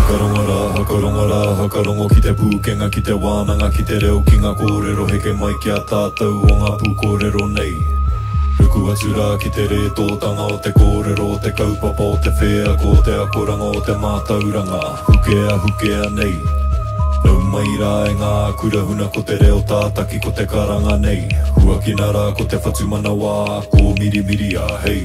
Hakarongo rā, hakarongo rā, hakarongo ki te pūkenga, ki te wānanga, ki te reo, ki ngā kōrero heke mai ki a tātou o ngā pūkōrero nei. Ruku atu rā ki te rētōtanga o te kōrero, o te kaupapa, o te wheako, o te akoranga, o te mātauranga, hukea, hukea nei. Nau mai rā e ngā kura huna ko te reo tātaki ko te karanga nei. Huakina rā ko te whatumanawa, kōmirimiria, hei.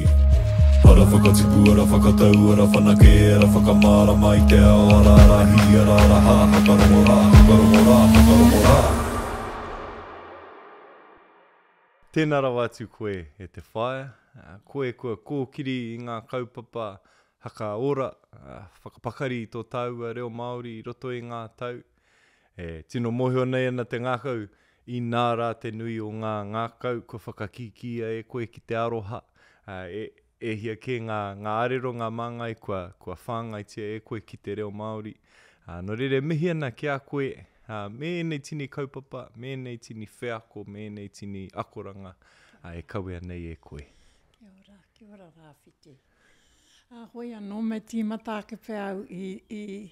Ara whakatipu, ara whakatau, ara whanake, ara whakamārama i te ao, ara ara hī, ara ara hā, hakarongo rā, hakarongo rā, hakarongo rā. Tēnā rawa atu koe e te whaea, koe kua kōkiri i ngā kaupapa hakaora, whakapakari i tō tāua reo Māori i roto i ngā tau. E tino mōhio nei ana te ngākau Inā rā te nui o ngā ngākau kua whakakīkīia e koe ki te aroha, ā, e, e hia kē ngā, ngā arero, ngā māngai kua, kua whāngaitia e koe ki te reo Māori. Ā, nō reira e mihi ana ki a koe, ā, me ēnei tini kaupapa, me ēnei tini wheako, me ēnei tini akoranga, ā, e kawea nei e koe. Kia ora, kia ora Rāwhiti. Ā, hoi anō me tīmata ake pea au i, i,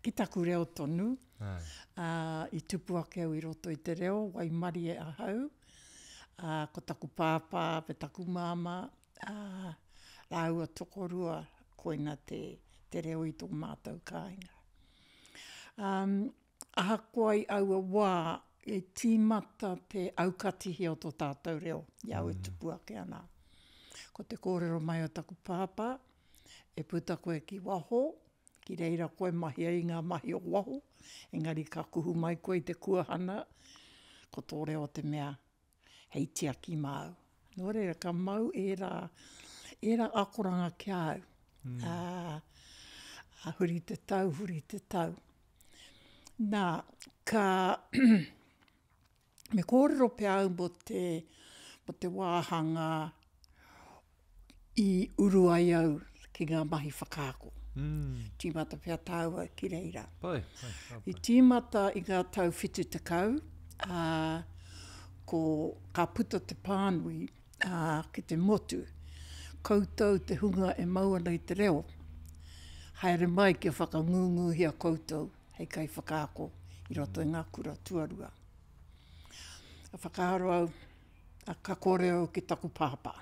ki taku reo tonu, ā, i tupu ake au i roto i te reo, waimarie ahau, ā, ko taku pāpā me taku māmā, ā, rāua tokorua, koina te, te reo i tō mātou kāinga. Ā, ahakoa i aua wā, i tīmata te aukatihia o tō tātou reo i a au e tupu ake ana. Ko te kōrero mai o taku pāpā, e puta koe ki waho, Ki reira koe mahi ai i ngā mahi o waho, engari ka kuhu mai koe i te kuahana, ko tō reo te mea hei tiaki māu. Nō reira, ka mau ērā, ērā akoranga ki a au. Mm. Ā, ā, huri te tau, huri te tau. Nā, ka, Me kōrero pea au mō te, mō te wāhanga i uru ai au ki ngā mahi whakaako. Mm. Tīmata pea tāua ki reira. Pai, pai, pai. I tīmata i ngā tau 70, ā, ko, ka puta te pānui ā, ki te motu. Koutou te hunga e mau ana i te reo, haere mai kia whakangunguhia koutou hei kaiwhakaako i roto i ngā kura tuarua. Ka whakaaro au, ka kōrero au ki taku pāpā.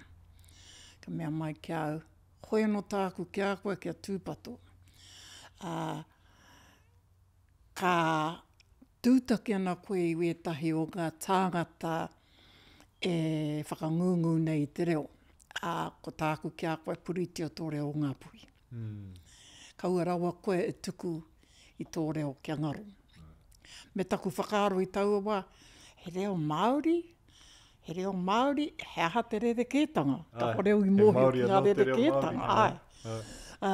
Ka mea mai ki a au, hoi anō tāku ki a koe kia tūpato. Ā, ka tūtaki ana koe i wētahi o ngā tāngata e whakangungu nei i te reo. Ā, ko tāku ki a koe, puritia tō reo o Ngāpuhi. Kaua rawa koe e tuku i tō reo kia ngaro. Me taku whakaaro i taua wā, he reo Māori, he reo Māori, he aha te rerekētanga? Kāore au i mōhio ki ngā rerekētanga, āe. Ā,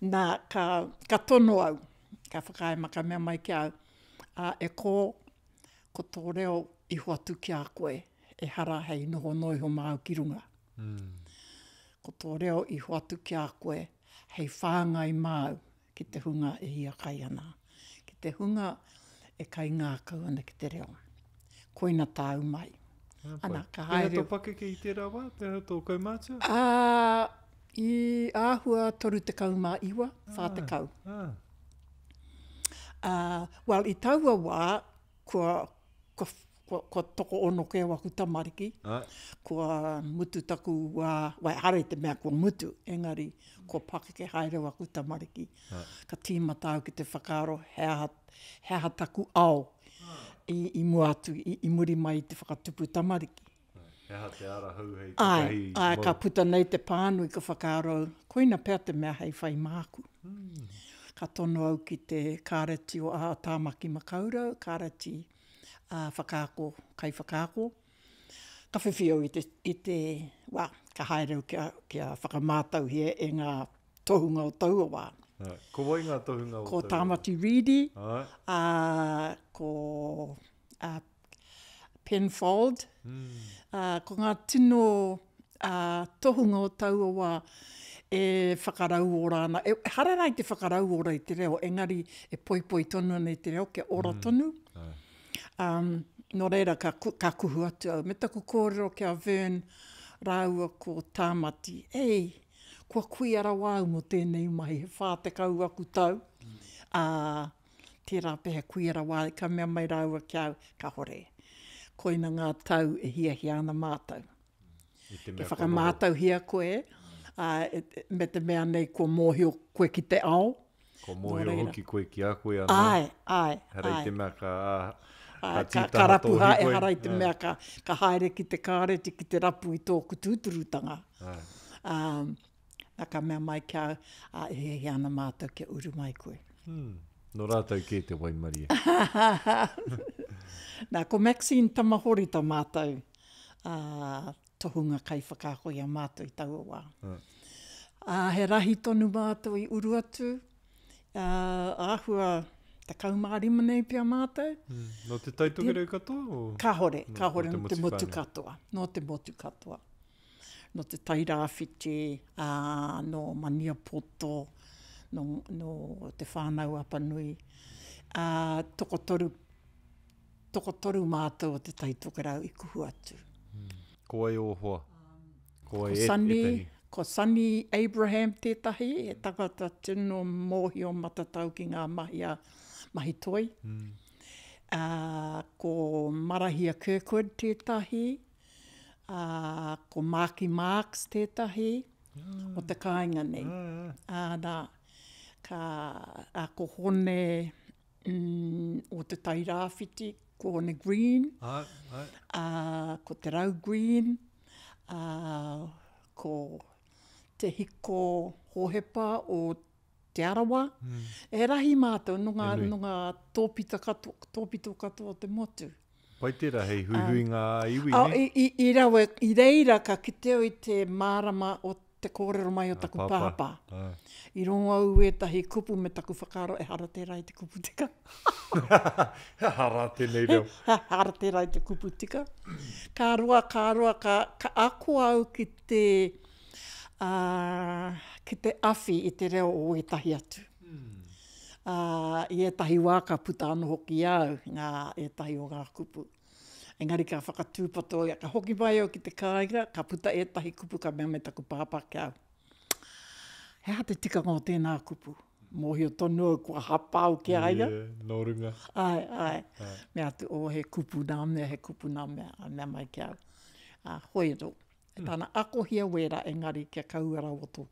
nā, ka, ka tono au, ka whakaae mai, ka mea mai ki a au, ā, e kō, ko tō reo i hoatu ki a koe, ehara hei noho noa iho māu ki runga. Ko tō reo i hoatu ki a koe hei whāngai māu ki te hunga e hiakai ana, ki te hunga e kaingākau ana ki te reo. Koina tāu mai. Ana, ka haere. Pēhea tō pakeke i tērā wā? Pēhea tō kaumātua? Ā, i āhua 39, 40. Ā, ā. Well, i taua wā, kua, kua Kua, kua tokoono kē waku tamariki, kua mutu taku wā, well, ehara i te mea kua mutu, engari kua pakeke haere waku tamariki. Ka tīmata au ki te whakaaro he aha, he aha taku ao i, i mua atu, i, i muri mai i te whakatupu tamariki. He aha te ara hou hei takahi Āe, āe, ka puta nei te pānui ka whakaaro au, koina pea te mea hei whai māku. Ka tono au ki te Kāreti o Tāmaki Makaurau, Kāreti whakaako, kaiwhakaako. Ka whiwhi au i te, i te, well, ka haere au kia, kia whakamātauhia e ngā tohunga o taua wā. Ko wai ngā tohunga o taua wā? Ko Tāmati Reedy, ā, ko ā, Penfold, ā, ko ngā tino ā, tohunga o taua wā e whakarauora ana, e, ehara rā i te whakarauora i te reo, engari e poipoi tonu ana i te reo kia ora mm. tonu. Um, nō reira, ka, ka kuhu atu au. Me taku kōrero ki a Vern rāua ko Tāmati, ei, kua kuia rawa au mō tēnei mahi, he 40 aku tau, mm. Ā, tērā pea he kuia rawa ai, ka mea mai rāua ki a au, Kāore. Koina ngā tau e hiahia ana mātou. Kia whakamātauhia koe, ā, me te mea nei kua mōhio koe ki te ao. Kua mōhio hoki koe ki a koe anō. Āe, āe, āe. Ehara i te mea ka, ka tītaha tō hīkoi. Ehara i te mea ka, ka haere ki te kāreti ki te rapu i tōku tūturutanga. Āe. Ā, nā ka mea mai ki a au, ā, e hiahia ana mātou kia uru mai koe. Hmm. Nō rātou kē te waimarie. Nā, ko Maxine Tamahori tā mātou ā, tohunga kaiwhakaako i a mātou i taua wā. Ā, he rahi tonu mātou i uru atu, ā, āhua 15 nei pea mātou. Mm. Nō Te Tai Tokerau katoa? O? Kāhore, kāhore nō te motu katoa. Nō te motu katoa. Nō te Tai Rāwhiti, ā, nō Maniapoto, nō, nō Te Whānau-a-Apanui. Ā, tokotoru Tokotoru mātou o Te Tai Tokerau i kuhu atu. Ko wai ō hoa? Ko wai ētahi? Ko Sonny Abraham tētahi, he tangata tino mōhio matatau ki ngā mahi a mahi toi. Ā, ko Marahia Kirkwood tētahi, ā, ko Marky Marks tētahi o te kāinga nei. Ā, nā, ka, ā, ko Hone o Te Tai Rāwhiti, ko Hone Green, ai, ai. Ā, ko Te Rau Green, ā, ko Te Hiko Hohepa o Te Arawa. Mm. E rahi mātou no ngā, no ngā tōpita katoa, tōpito katoa o te motu. Pai tērā hei huihuinga ā-iwi, nē? I, i, i rawe, i reira ka kite au i te mārama o te kōrero mai o taku pāpā. I rongo au ētahi kupu me taku whakaaro ehara tērā i te kupu tika. Ehara tēnei reo. Ehara tērā i te kupu tika. Ka roa, ka roa, ka, ka ako au ki te, uh, ki te awhi i te reo o ētahi atu. Ā, i ētahi wā ka puta anō hoki i a au ngā, ētahi o ngā kupu. Engari ka whakatūpato ia, ka hoki mai au ki te kāinga, ka puta ētahi kupu ka mea mai taku pāpā ki a au, He aha te tikanga o tēnā kupu? Mōhio tonu au kua hapa au ki a ia. Yeah, nō runga. Āe, āe. Mea atu, oh, he kupu nā mea, he kupu nā mea, ā, mea mai ki a au. Ā, hoi anō, tāna akohia wērā engari kia kaua rawa tō,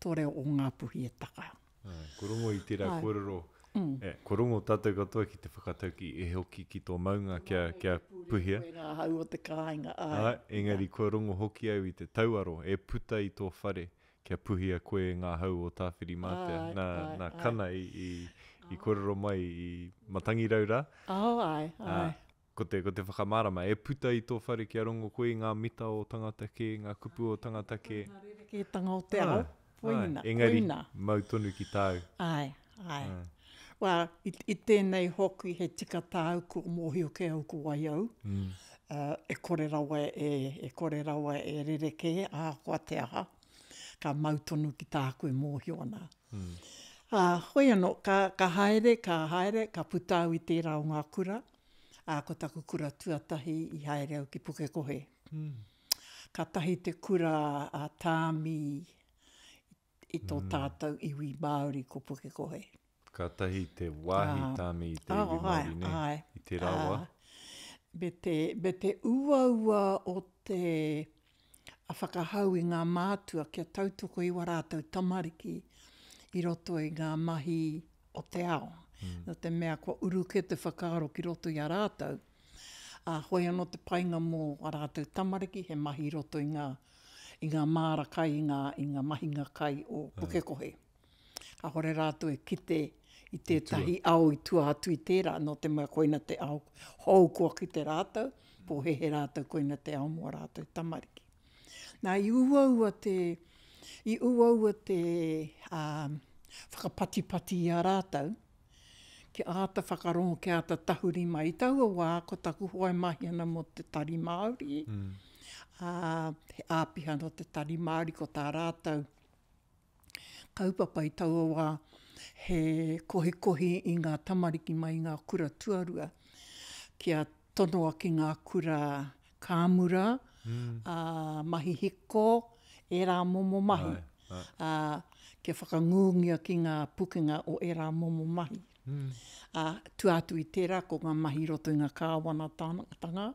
tō reo o Ngāpuhi e taka. Ko rongo i tērā kōrero, ko rongo tātou katoa ki te whakatauki e hoki ki tō maunga kia, kia puhia. Koe ngā hau o te kāinga, āe. Āe, engari kua rongo hoki au i te tauaro e puta i tō whare kia puhia koe e ngā hau o Tāwhirimātea. Nā, nā Kana i, i, i kōrero mai i Matangirau rā. Oh, āe, āe. Ko te, ko te whakamārama, e puta i tō whare kia rongo koe i ngā mita o tangata kē, ngā kupu o tangata kē. Ngā rerekētanga o te ao, koina, koina. Engari, mau tonu ki tāu. Āe, āe. Wā, i, i tēnei hoki he tika tāu kua mōhio kē au ko wai au, e kore rawa e, e kore rawa e rerekē, ahakoa te aha, ka mau tonu ki tāku e mōhio ana. Ā, hoi anō, ka, ka haere, ka haere, ka puta au i tērā o ngā kura, Ā, ko taku kura tuatahi i haere au ki Pukekohe. Kātahi te kura a Tāmi i tō tātou iwi Māori ko Pukekohe. Kātahi te wāhi Tāmi i te iwi Māori, nē? I tērā wā. Me te, me te uaua o te whakahau i ngā mātua kia tautoko i wā rātou tamariki i roto i ngā mahi o te ao. Nō te mea kua uru kē te whakaaro ki roto i a rātou, ā, hoi anō te painga mō ā rātou tamariki he mahi i roto i ngā, i ngā māra kai, i ngā, i ngā mahinga kai o Pukekohe. Kāore rātou e kite i tētahi ao i tua atu i tērā, nō te mea koina te ao hou kua kite rātou, pōhēhē rātou koina te ao mō ā rātou tamariki. Nā, i uaua te, i uaua te ā, whakapatipati i a rātou, kia āta whakarongo, kia āta tahuri mai. I taua wā, ko taku hoa e mahi ana mō te Tari Māori, ā, he āpiha nō te Tari Māori, ko tā rātou kaupapa i taua wā, he kohikohi i ngā tamariki mai i ngā kura tuarua, kia tonoa ki ngā kura kāmura, ā, mahi hiko, ērā momo mahi. Ā, kia whakangūngia ki ngā pukenga o ērā momo mahi. Ā, tua atu i tērā ko ngā mahi i roto i ngā kāwanatanga,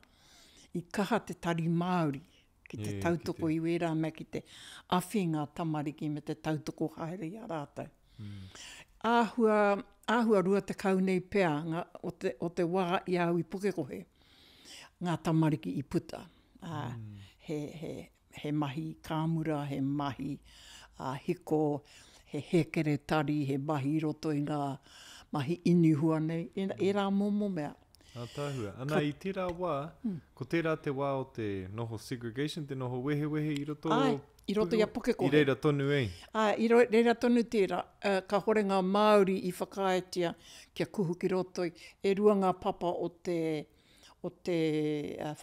i kaha te Tari Māori ki te tautoko i wērā mea ki te awhi ngā tamariki me te tautoko haere i a rātou. Āhua, āhua 20 nei pea ngā, o te, o te wā i a au i Pukekohe, ngā tamariki i puta. Ā, he, he, he mahi kāmura, he mahi hiko, he hēkeretari, he mahi i roto i ngā mahi inihua nei, ērā momo mea. Ātaahua. Ana, i tērā wā, ko tērā te wā o te noho segregation, te noho wehewehe i roto Āe, i roto i a Pukekohe. I reira tonu e? Āe, i reira tonu tērā. Kāhore ngā Māori i whakaaetia kia kuhu ki roto i, e rua ngā papa o te, o te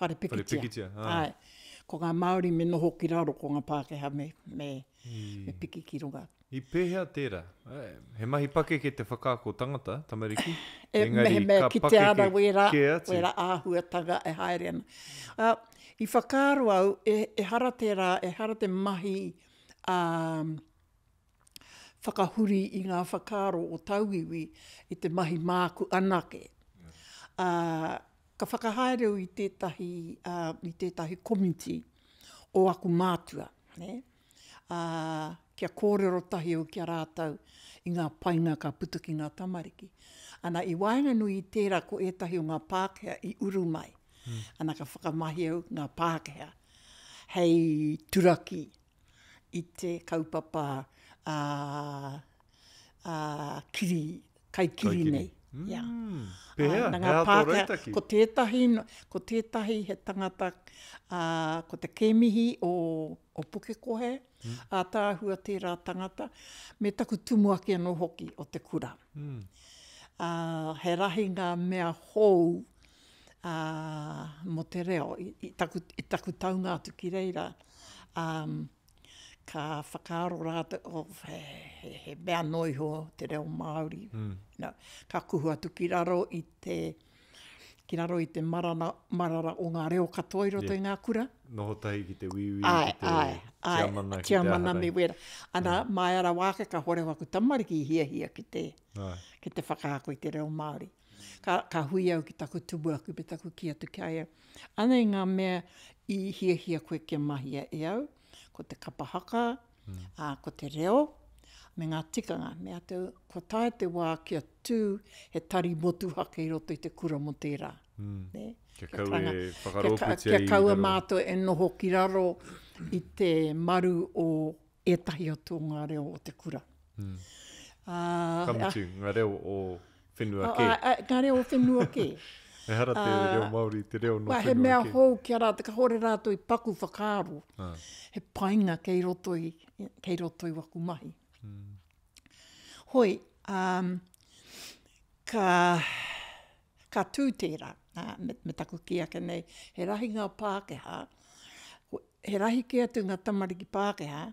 whare pikitia. Whare pikitia, āe. Āe. Ko ngā Māori me noho ki raro, ko ngā Pākehā me, me, me piki ki runga. I pēhea tērā? He mahi pakeke te whakaako tangata, tamariki, E, engari mehemea ka kitea ana pakeke wērā, kē atu. wērā āhuatanga e haere ana. Ā, i whakaaro au, e, ehara tērā, ehara te mahi, ā, whakahuri i ngā whakaaro o tauiwi i te mahi māku anake. Ā, ka whakahaere au i tētahi, ā, i tētahi komiti o aku mātua, nē. ā, kia kōrero tahi au ki a rātou i ngā painga ka puta ki ngā tamariki. Ana, i waenganui i tērā ko ētahi o ngā Pākehā i uru mai. Ana, ka whakamahi au ngā Pākehā hei turaki i te kaupapa ā, ā, kiri, kaikiri nei. Mm. Yeah. Pēhea? Nā He ngā aha tō Pākehā, rautaki? ko tētahi, ko tētahi he tangata, ā, ko te kēmihi o, o Pukekohe, mm. ātaahua tērā tangata, me taku tumuaki anō hoki o te kura. Mm. Ā, he rahi ngā mea hou ā, mō te reo, i, i, taku, i taku taunga atu ki reira. Um, ka whakaaro rātou, oh, he, he, he mea noa iho te reo Māori. Mm. No, ka kuhu atu ki raro i te, ki raro i te marana, marara o ngā reo katoa i roto yeah. i ngā kura. Noho tahi ki te wīwī, ai, ki te ai, ai, tiamana, ki te tiamana me aharei. wera. Ana, mm. māia rawa ake ka hore waku tamariki i hiahia ki te, ai. ki te whakaako i te reo Māori. Ka, ka hui au ki taku tumuaki me taku kī atu ki a ia, Anei ngā mea i hiahia koe kia mahia e au, ko te kapa haka, ā, ko te reo, me ngā tikanga. Me atu, kua taea te wā kia tū he tari motuhake i roto i te kura mō tērā. Mm. Nē? Kia kaua e whakarōpūtia Kia i kaua raro. mātou e noho ki raro i te maru o ētahi atu o ngā reo o te kura. Mm. Ā, Ka mutu, ngā reo o whenua kē. Ā, ā, ngā reo o whenua kē. Ehara te reo Māori, te reo nō whenua kē. He mea hou ki a rātou, kāore rātou i paku whakaaro. He painga kei roto i, kei roto i waku mahi. Mm. Hoi, um, ka, ka tū tērā, ā, me, me taku kī ake nei, he rahi ngā Pākehā, he rahi kē atu ngā tamariki Pākehā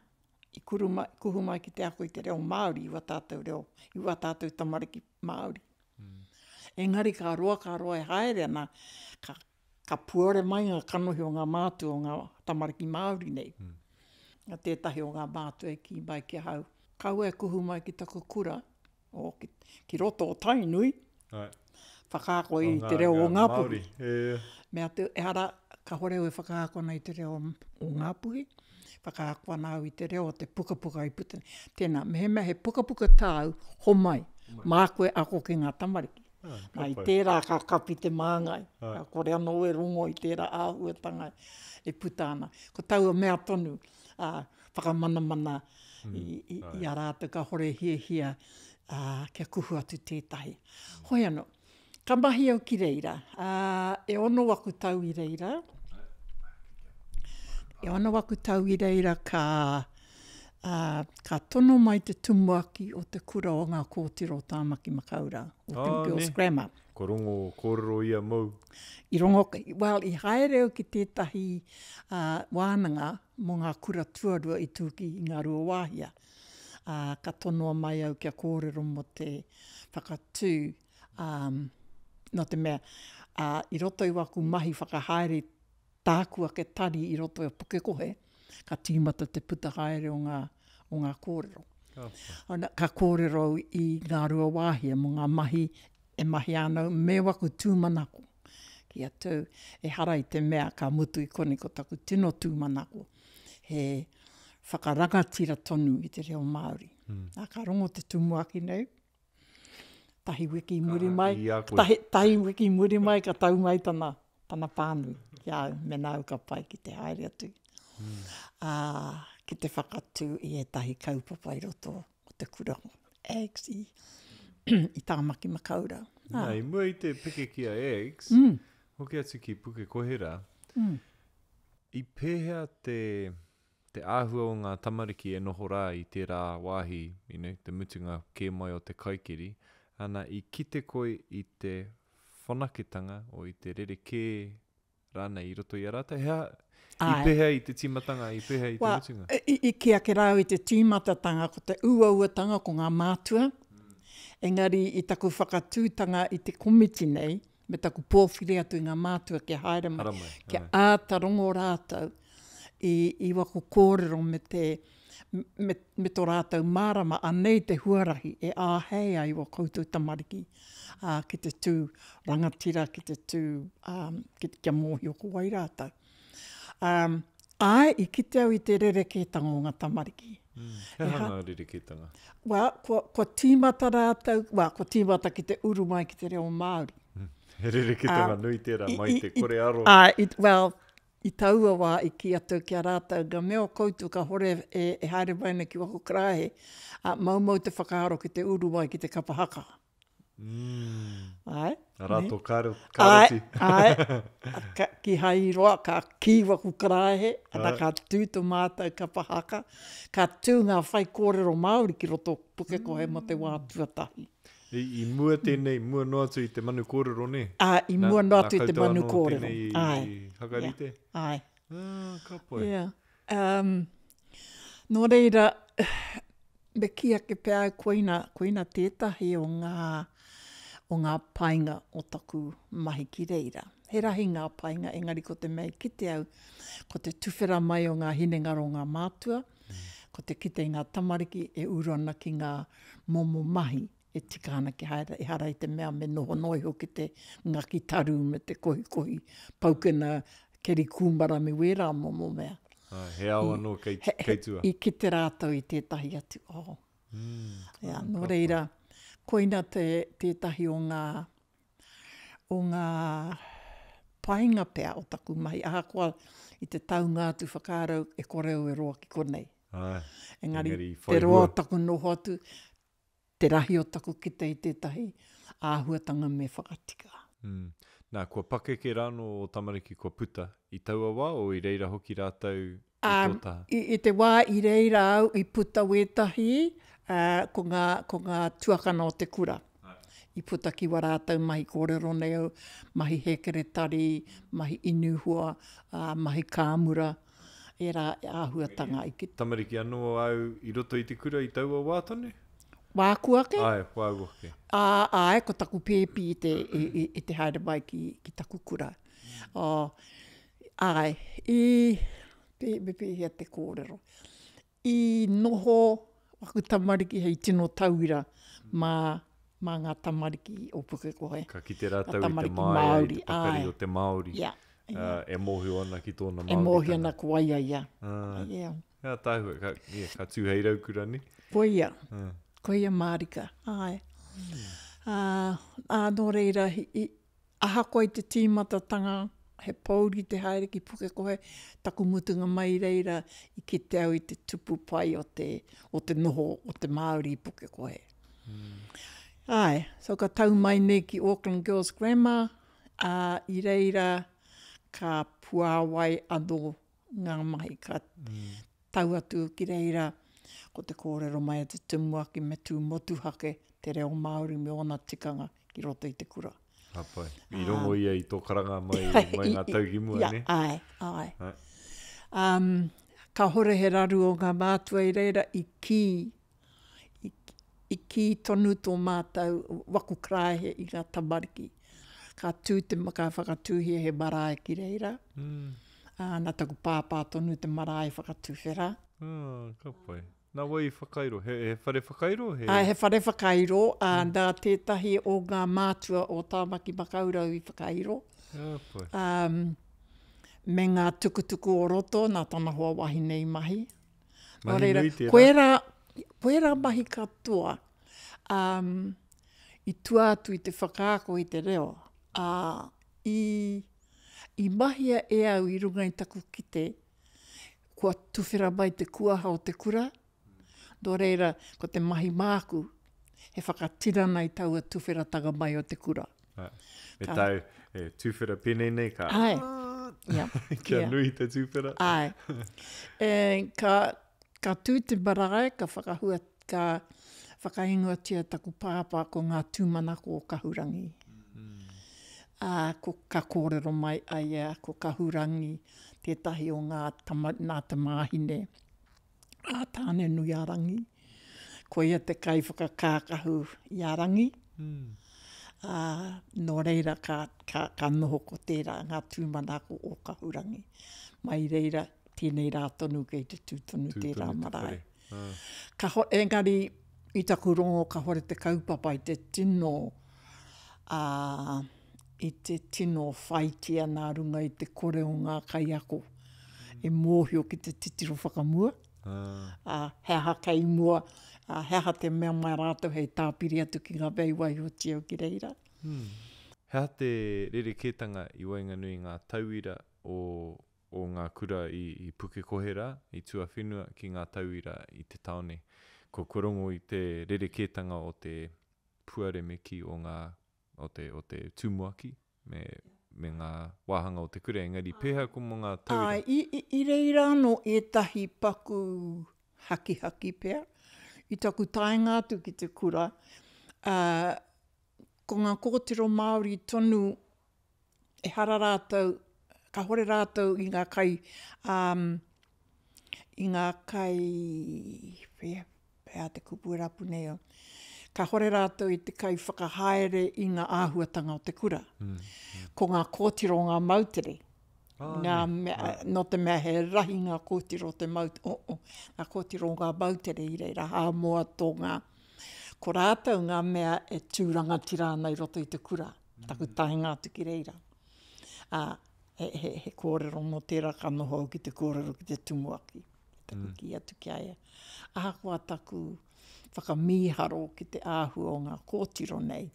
i kuru mai, kuhu mai ki te ako i te reo Māori i wā tātou reo, i wā tātou tamariki Māori. Mm. Engari ka roa, ka roa e haere ana, ka, ka puare mai ngā kanohi o ngā mātua o ngā tamariki Māori nei. Mm. A tētahi o ngā mātua i kī mai ki ahau, kaua e kuhu mai ki taku kura, o, ki, ki roto o Tainui, Ai. whakaako i O te reo o ngā Ngāpuhi. Māori, e. Mea atu, ehara, kahore au e whakaako ana i te reo o Ngāpuhi, whakaako ana au i te reo o te pukapuka i puta nei. Tēnā, mehemea he pukapuka tāu, homai, māku e ako ki ngā tamariki. Ah, ka Nā, i pai. tērā ka kapi te māngai, Ai. ka kore anō e rongo i tērā āhuatanga e puta ana. Ko taua mea tonu, ā, whakamanamana i, i, i a rātou kāore hiahia ā, kia kuhu atu tētahi. Hoi anō, ka mahi au ki reira, ā, e ono aku tau i reira, e ono aku tau i reira ka, ā, ka tono mai te tumuaki o te kura o ngā kōtiro o Tāmaki Makaurau, o Ah, Girls nē. Grammar. Kua rongo kōrero ia mōu. I rongo, well, i haere au ki tētahi ā, wānanga mō ngā kura tuarua i tū ki Ngāruawāhia. Ā, ka tonoa mai au kia kōrero mō te whakatū, ā, nō te mea, ā, i roto i waku mahi whakahaere tāku ake tari i roto i a Pukekohe, ka tīmata te puta haere o ngā, o ngā kōrero. Ona, ka kōrero au i Ngāruawāhia mō ngā mahi e mahia ana au me waku tūmanako ki a tau, ehara i te mea ka mutu i konei ko taku tino tūmanako he whakarangatira tonu i te reo Māori. Mm. Nā, ka rongo te tumuaki nei, tahi wiki i muri mai, tahi, tahi wiki i muri mai ka tau mai tana, tana pānui ki a au, mena au ka pai ki te haere atu. Mm. Ā, ki te whakatū i ētahi kaupapa i roto o te kura Ags i, i Tāmaki Makaurau. Nā, i mua i te peke ki a Ags, mm. hoki atu ki Pukekohe rā, mm. i pēhea te, te āhua o ngā tamariki e noho rā i tērā wāhi, you know, te mutunga kē mai o te kaikiri, ana, i kite koe i te whanaketanga o i te rerekē rānei i roto i a rātou? He aha, i pēhea i te tīmatanga, i pēhea i te mutunga? I, i kī ake rā au i te tīmatatanga, ko te uauatanga ko ngā mātua, engari i taku whakatūtanga i te komiti nei, me taku pōwhiri atu i ngā mātua kia haere mai, mai kia āta rongo rātou i, i waku kōrero me te, me, me tō rātou mārama, anei te huarahi e āhei ai wā koutou tamariki ā, ki te tū rangatira, ki te tū, ā, ki, kia mōhio ko wai rātou. Um, āe, i kite au i te rerekētanga o ngā tamariki. Mm, he aha ngā rerekētanga? Well, kua, kua tīmata rātou, well, kua tīmata ki te uru mai ki te reo Māori. Mm, he rerekētanga um, nui tērā mai te kore aro. Āe, i, well, I taua wā i kī atu ki a rātou, Nga mea o koutou ka hore e, e haere mai ana ki waku karaehe, ā, maumau te whakaaro ki te uru mai ki te kapa haka. Mm. Āe. Arā tō karo, karoti. Āe, āe. Ka, kihai i roa, ka kī waku karaehe, ana ka tū tō mātou kapa haka, ka tū ngā whaikōrero Māori ki roto o Pukekohe mō te wā tuatahi. I, i mua tēnei, mua noa atu i te manu kōrero, nē? Ā, i mua noa atu i te manu kōrero. Nā koutou anō tēnei i, Āe. i hakarite? Yeah. Āe. Ah, ka pai. Yeah. Um, nō reira, me kī ake pea au koina, koina tētahi o ngā, o ngā painga o taku mahi ki reira. He rahi ngā painga, engari ko te mea i kite au, ko te tuwhera mai o ngā hinengaro o ngā mātua, Ko te kite i ngā tamariki e uru ana ki ngā momo mahi e tika ana kia haere, ehara i te mea me noho noa iho ki te ngaki taru me te kohikohi paukena keri kūmara me wērā momo mea. Ā, he ao anō kei, kei tua. I kite rātou i tētahi atu ao. Mm, yeah, nō reira, koina te, tētahi o ngā o ngā painga pea o taku mahi, ahakoa i te taunga atu whakaaro e kore au e roa ki konei. Āe, engari, engari te roa o taku noho atu, te rahi o taku kite i tētahi āhuatanga me whakatika. Mm. Nā, kua pakeke rānō ō tamariki kua puta i taua wā, o i reira hoki rātou i tō taha? I, i te wā i reira au i puta wētahi, ā, ko ngā, ko ngā tuakana o te kura. I puta ki wā rātou mahi kōrero nei au, mahi hēkeretari, mahi inu hua, ā, mahi kāmura, ērā āhuatanga i kite. Tamariki anō au i roto i te kura i taua wā tonu? Wāku ake? Āe, wāu ake. Ā, āe, ko taku pēpi i te, i, i, i te haere mai ki, ki taku kura. Ā, āe, i, pē, me pēhea te kōrero. I noho aku tamariki hei tino tauira mā, mā ngā tamariki o Pukekohe. Ka kite rātou i te māia, i te pakari o te Māori, yeah, yeah. e mōhio ana ki tōna Māoritanga. E mōhio ana ko wai a ia. Uh, yeah. He ātaahua, ka, yeah, ka tū hei raukura, ne? Koia, uh. koia mārika, āe. Mm. Uh, ā, nō reira, i, Ahakoa i te tīmatatanga, he pōuri te haere ki Pukekohe, taku mutunga mai i reira i kite au i te tupu pai o te, o te noho o te Māori i Pukekohe. Mm. Āe, so ka tau mai nei ki Auckland Girls Grammar, ā, i reira ka puāwai anō ngā mahi ka mm. tau atu ki reira, ko te kōrero mai a te tumuaki me tū motuhake te reo Māori me ōna tikanga ki roto i te kura. Ka pai. I rongo ia i tō karanga mai, mai ngā tau ki mua, ne? Āe, āe. Āe. Um, kāhore he raru o ngā mātua i reira i kī, i, i kī tonu tō mātou waku karaehe i ngā tamariki. Ka tū te, ka whakatūhia he marae ki reira. Mm. Ā, nā taku pāpā tonu te marae whakatuwhera. Ah, ka pai. Nā wai i whakairo? He, he whare whakairo? He... Āe, he whare whakairo, ā, mm. nā tētahi o ngā mātua o Tāmaki Makaurau i whakairo. Ah, pai. Um, me ngā tukutuku o roto, nā tana hoa wahine i mahi. Mahi reira, nui tērā. Koerā, koerā mahi katoa, um, i tua atu i te whakaako i te reo, ā, i, i mahia e au i runga i taku kite, Kua tuwhera mai te kuaha o te kura, nō reira, ko te mahi māku, he whakatinana i taua tuwheratanga mai o te kura. Ā, me ka... tāu, e tuwhera pēnei nei ka... Āe, ia. Kia ia. nui te tuwhera. Āe. E, ka, ka tū te marae, ka whakahua, ka whakaingoatia taku pāpā ko ngā tūmanako o Kahurangi. Mm. Ā, ko, ka kōrero mai a ia ko Kahurangi, tētahi o ngā tama, nā tamāhine a Tāne-nui-a-Rangi. Ko ia te kaiwhakakākahu i a Rangi. Mm. Ā, nō reira ka, ka, ka noho ko tērā ngā tūmanako o Kahurangi. Mai reira, tēnei rā tonu kei te tū tonu tū tērā tonu marae. Te ah. Ka ho, engari, i taku rongo kahore te kaupapa i te tino, ā, i te tino whaitia nā runga i te kore o ngā kaiako e mōhio ki te titiro whakamua, ā, he aha kei mua, ā, he aha te mea mai rātou hei tāpiri atu ki ngā mea i waihotia au ki reira. He aha te rerekētanga i waenganui i ngā tauira o, o ngā kura i, i Pukekohe rā, i tuawhenua, ki ngā tauira i te tāone? Ko, kua rongo i te rerekētanga o te puaremeki o ngā o te, o te tumuaki me, me ngā wāhanga o te kura, engari pēhea ko mō ngā tauira? Āe, i, i, i reira anō ētahi paku hakihaki pea. I taku taenga atu ki te kura, ā, ko ngā kōtiro Māori tonu, ehara rātou, kāhore rātou i ngā kai, ā, i ngā kai, pea, pea te kupu e rapu nei au, kāhore rātou i te kai whakahaere i ngā āhuatanga o te kura. Mm. Mm. Ko ngā kōtiro o ngā moutere, ah, ngā mea, ah. nō te mea he rahi ngā kōtiro o te maut, o, o, ngā kōtiro o ngā moutere i reira, Hāmoa, Tonga. Ko rātou ngā mea e tū rangatira ana i roto i te kura, taku mm. taenga atu ki reira. Ā, he, he, he kōrero mō tērā ka noho au ki te kōrero ki te tumuaki, taku mm. kī atu ki a ia. Ahakoa taku whakamīharo ki te āhua o ngā kōtiro nei,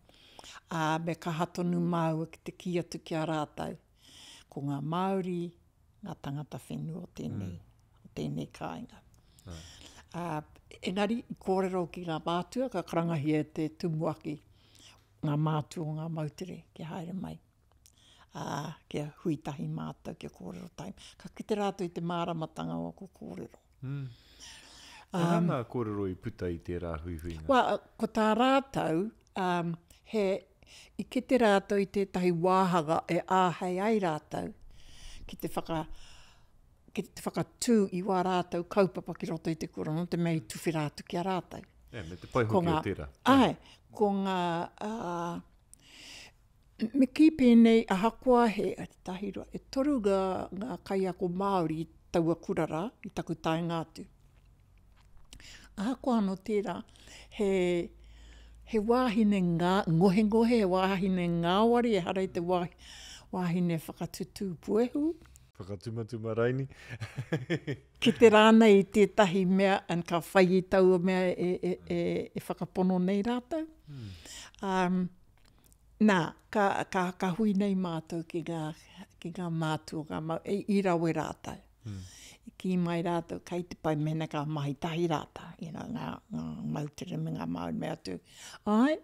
ā, me kaha tonu māua ki te kī atu ki a rātou, ko ngā Māori ngā tangata whenua o tēnei, mm. o tēnei kāinga. Ā, engari, i kōrero ki ngā mātua, ka karangahia e te tumuaki ngā mātua o ngā moutere kia haere mai. ā, kia hui tahi mātou, kia kōrero tahi. Ka kite rātou i te māramatanga o aku kōrero. Mm. He aha ngā kōrero i puta i tērā huihuinga? Well, ko tā rātou, um, he, i kite rātou i tētahi wāhanga e āhei ai rātou ki te whaka, ki te whakatū i wā rātou kaupapa ki roto i te kura, nō te mea i tuwhera atu ki a rātou. E, me te pai hoki o tērā. Āe, ko ngā, uh, Me kī pēnei, ahakoa he tahi roa, e toru ngā, ngā kaiako Māori i taua kura rā, i taku taenga atu. Ahakoa anō tērā, he, he wāhine ngā, ngohengohe, he wāhine ngāwari, ehara i te wā, wāhine whakatutū puehu. Whakatumatuma raini. Kite rānei i tētahi mea and ka whai i taua mea e, e, e, e whakapono nei rātou. Mm. Um, Nā, ka, ka, ka hui nei mātou ki ngā, ki ngā mātua, ngā mau, i, i rawe rātou. Mm. I kī mai rātou, kei te pai mēnā ka mahi tahi rātou, you know, ngā, ngā moutere me ngā Māori me atu. Āe,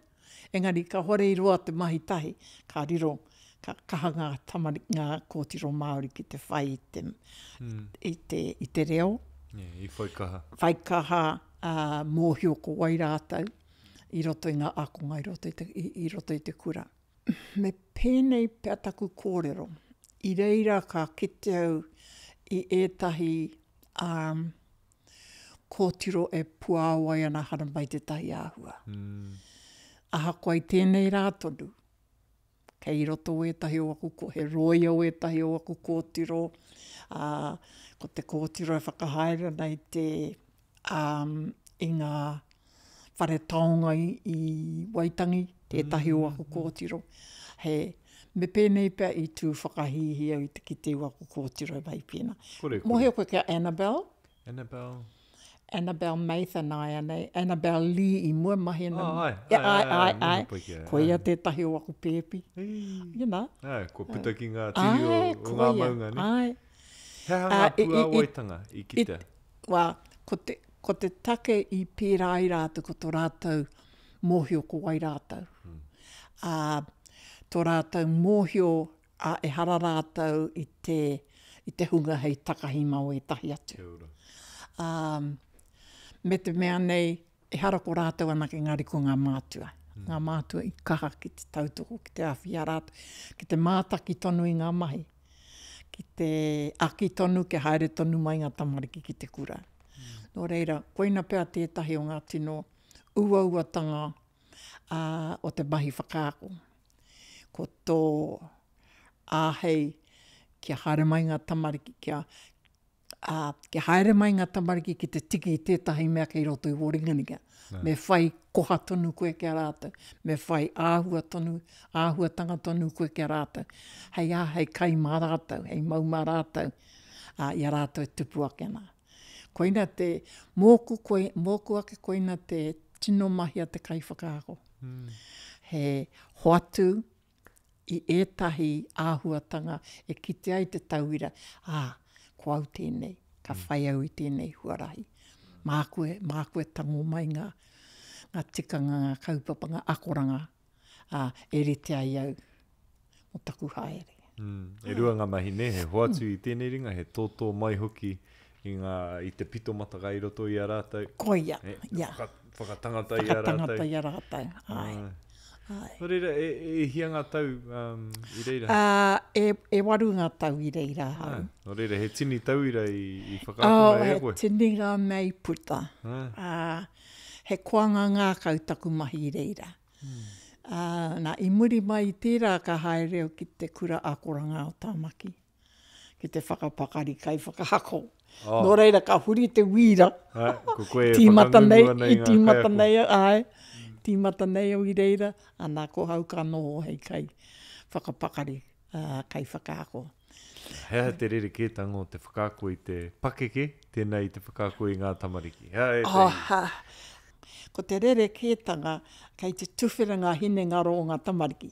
engari kāhore i roa te mahi tahi, ka riro, ka kaha ngā tamari, ngā kōtiro Māori ki te whai i te, mm. i te, i te reo. Yeah, i whai kaha. Whai kaha, ā, mōhio ko wai rātou. i roto i ngā ākonga i roto i te, i, i roto i te kura. Me pēnei pea taku kōrero, i reira ka kite au i ētahi um, kōtiro e puāwai ana haramai tētahi āhua. Mm. Ahakoa i tēnei rā tonu, Kei roto wētahi o aku, he rōia wētahi o aku kōtiro, ā, ko te kōtiro e whakahaere ana i te um, i ngā whare taonga i, i Waitangi, tētahi o aku kōtiro. He, me pēnei pea i tū whakahīhī au i te kite i aku kōtiro e mahi pēnā. Kore, kore. Mōhio koe ki a Annabelle? Annabelle. Annabelle Mathan nāianei, Annabelle Lee i mua mahi ana. Oh, ai, ai, ai, ai, ai, ai. Koia tētahi o aku pēpi. You know. Ai, kua puta ki ngā tiri o, o ngā maunga, ne? Ai. He aha ngā puāwaitanga i kitea? Wā, ko te, ko te take i pērā ai rātou, ko tō rātou mōhio ko wai rātou. Mm. Ā, tō rātou mōhio, ā, ehara rātou i te, i te hunga hei takahi mā wētahi atu. Kia ora. Ā, me te mea nei, ehara ko rātou anake engari ko ngā mātua. Mm. Ngā mātua i kaha ki te tautoko, ki te āwhi i a rātou, ki te mātaki tonu i ngā mahi. Ki te aki tonu kia haere tonu mai ngā tamariki ki te kura. Mm. Nō reira, koina pea tētahi o ngā tino uauatanga ā, o te mahi whakaako. Ko tō āhei kia haere mai ngā tamariki, kia, ā, kia haere mai ngā tamariki ki te tiki i tētahi mea kei roto i wō ringaringa. Me whai koha tonu koe ki a rātou, me whai āhua tonu, āhuatanga tonu koe ki a rātou. Hei ā, hei kai mā rātou, hei mau mā rātou, ā, i a rātou e tupu ake ana. Koina te, mōku, koi, mōku ake koina te tino mahi a te kaiwhakaako. Mm. He hoatu i ētahi āhuatanga e kite ai te tauira, ā, ko au tēnei, ka mm. whai au i tēnei huarahi. Māku e, māku e tango mai ngā, ngā tikanga, ngā kaupapa, ngā akoranga, ā, e rite ai au mō taku haere. Mm. E rua ngā mahi, nē, he hoatu mm. i tēnei ringa, he tōtō mai hoki i, ngā, i te pito mataka i roto i a rātou. Koia, e, ia. Whaka, whakatangata i a rātou. Whakatangata i a rātou, ai. Ai. Nō reira, e, e hia ngā tau um, i reira? Uh, e, e waru ngā tau i reira ahau. Ah, nō reira, he tini tauira i, i whakaakona oh, e koe? He tini ngā mea i puta. Ah. Uh, he koanga ngākau taku mahi i reira. Ā, nā, i muri mai i tērā ka haere au ki te Kura Akoranga o Tāmaki, ki te whakapakari kaiwhakaako. Oh. Nō reira, ka huri te wīra. Ā, ko koe e Tīmata nei, whakangungu ana i i ngā tīmata kaiako. nei au, āe, tīmata nei au i reira, ana, ko hau ka noho hei kai whakapakari kaiwhakaako. He aha te rerekētanga o te whakaako i te pakeke, tēnā i te whakaako i ngā tamariki? He aha ētahi? Oh, ko te rerekētanga, kei te tuwhera ngā hinengaro o ngā tamariki.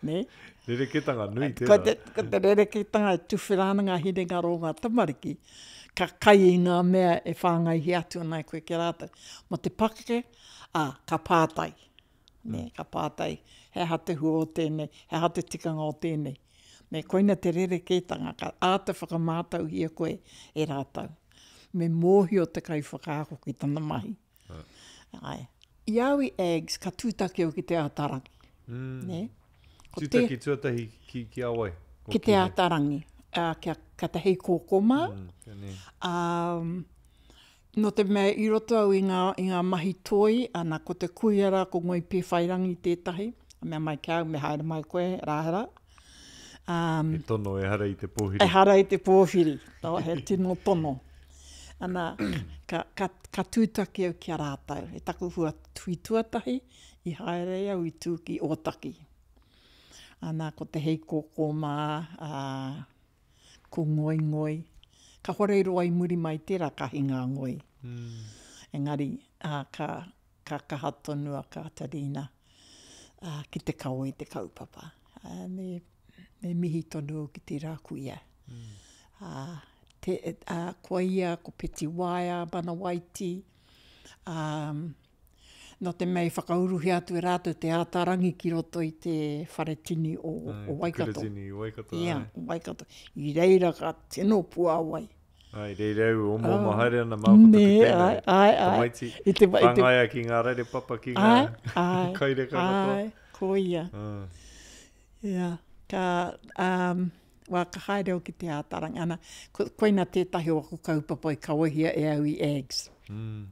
Nē? Rerekētanga nui tērā. Ko te, ko te rerekētanga e tuwhera ana ngā hinengaro o ngā tamariki, ka kai i ngā mea e whāngaihia atu ana e koe ki a rātou. Mō te pakeke, ā, ka pātai. Nē, ka pātai, he aha te hua o tēnei, he aha te tikanga o tēnei. Nē, koina te rerekētanga, ka āta whakamātauhia koe e rātou. Me mōhio te kaiwhakaako ki tana mahi. Āe. I a au i Aggs, ka tūtaki au ki Te Ātaarangi. Mm. Nē. Ko te... Tūtaki tuatahi ki, ki a wai? O ki Te Ātaarangi, uh, kia, kia te Heikōkō mā. Mm, um, Nō te mea i roto au i ngā, i ngā mahi toi, ana, ko te kuia rā, ko Ngoi Pēwhairangi tētahi, a mea mai ki a au, me haere mai koe, Rāhera. Um, he tono, ehara i te pōhiri. Ehara i te pōhiri, no, he tino tono. Ana, ka, ka, ka tūtaki au ki a rātou. E taku hua tui tuatahi, i haere au i tū ki Ōtaki. Ana, ko te heikōkō mā, ā, ko Ngoingoi. Ka hore roa i muri mai tērā ka hinga a Ngoi. Engari, ā, ka, ka kaha tonu a Kātarina, ā, ki te kawe i te kaupapa. Ā, me, me mihi tonu au ki tērā kuia. Ā, te, ā, ko ia, ko Peti Waea, Manawaiti, ā, Nō te mea i whakauruhia atu e rātou te ātarangi ki roto i te whare tini o, Ai, o Waikato. Te tini i Waikato, Ia, o Waikato. I reira ka tino puāwai. Ai, reira au, omo oh. haere ana mā ko taku tēnei. Ai, ai, ai. Tamaiti, I te, i te... whāngaia ki ngā rere papa, ki ngā ai, ai, kaireka katoa. Ai, ko ia. Ah. Ia, ka, um, wā, ka haere au ki te ātarangi. Ana, ko, koina tētahi o aku kaupapa i kawehia e au i Aggs. Mm.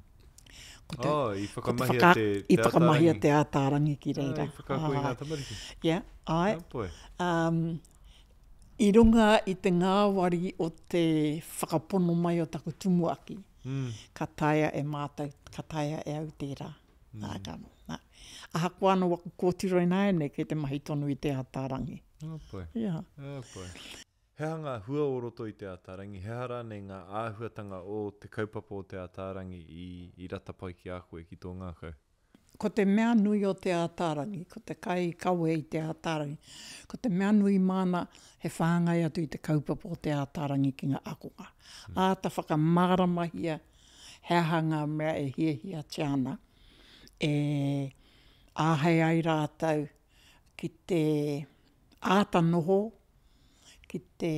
Ko te, oh, i whakamahia ko te, whaka, te, te I whakamahia te ātārangi ki reira. Ah, i whakaako i ngā tamariki. Yeah, ai. Oh um, I runga i te ngāwari o te whakapono mai o taku tumuaki. Ka taea e mātou, ka taea e au tērā. Nā, ka, nā. Ahakoa anō waku kōtiro ināianei kei te mahi tonu i Te Ataarangi. Ka pai. Yeah. Ka pai. He aha ngā hua o roto i Te Ataarangi, he aha rānei ngā āhuatanga o te kaupapa o Te Ataarangi i, i rata pai ki a koe, ki tō ngākau? Ko te mea nui o Te Ataarangi, ko te kai kawe i Te Ataarangi, ko te mea nui māna he whāngai atu i te kaupapa o Te Ataarangi ki ngā akonga. Āta whakamāramahia he aha ngā mea e hiahiatia ana e āhei ai rātou ki te āta noho, ki te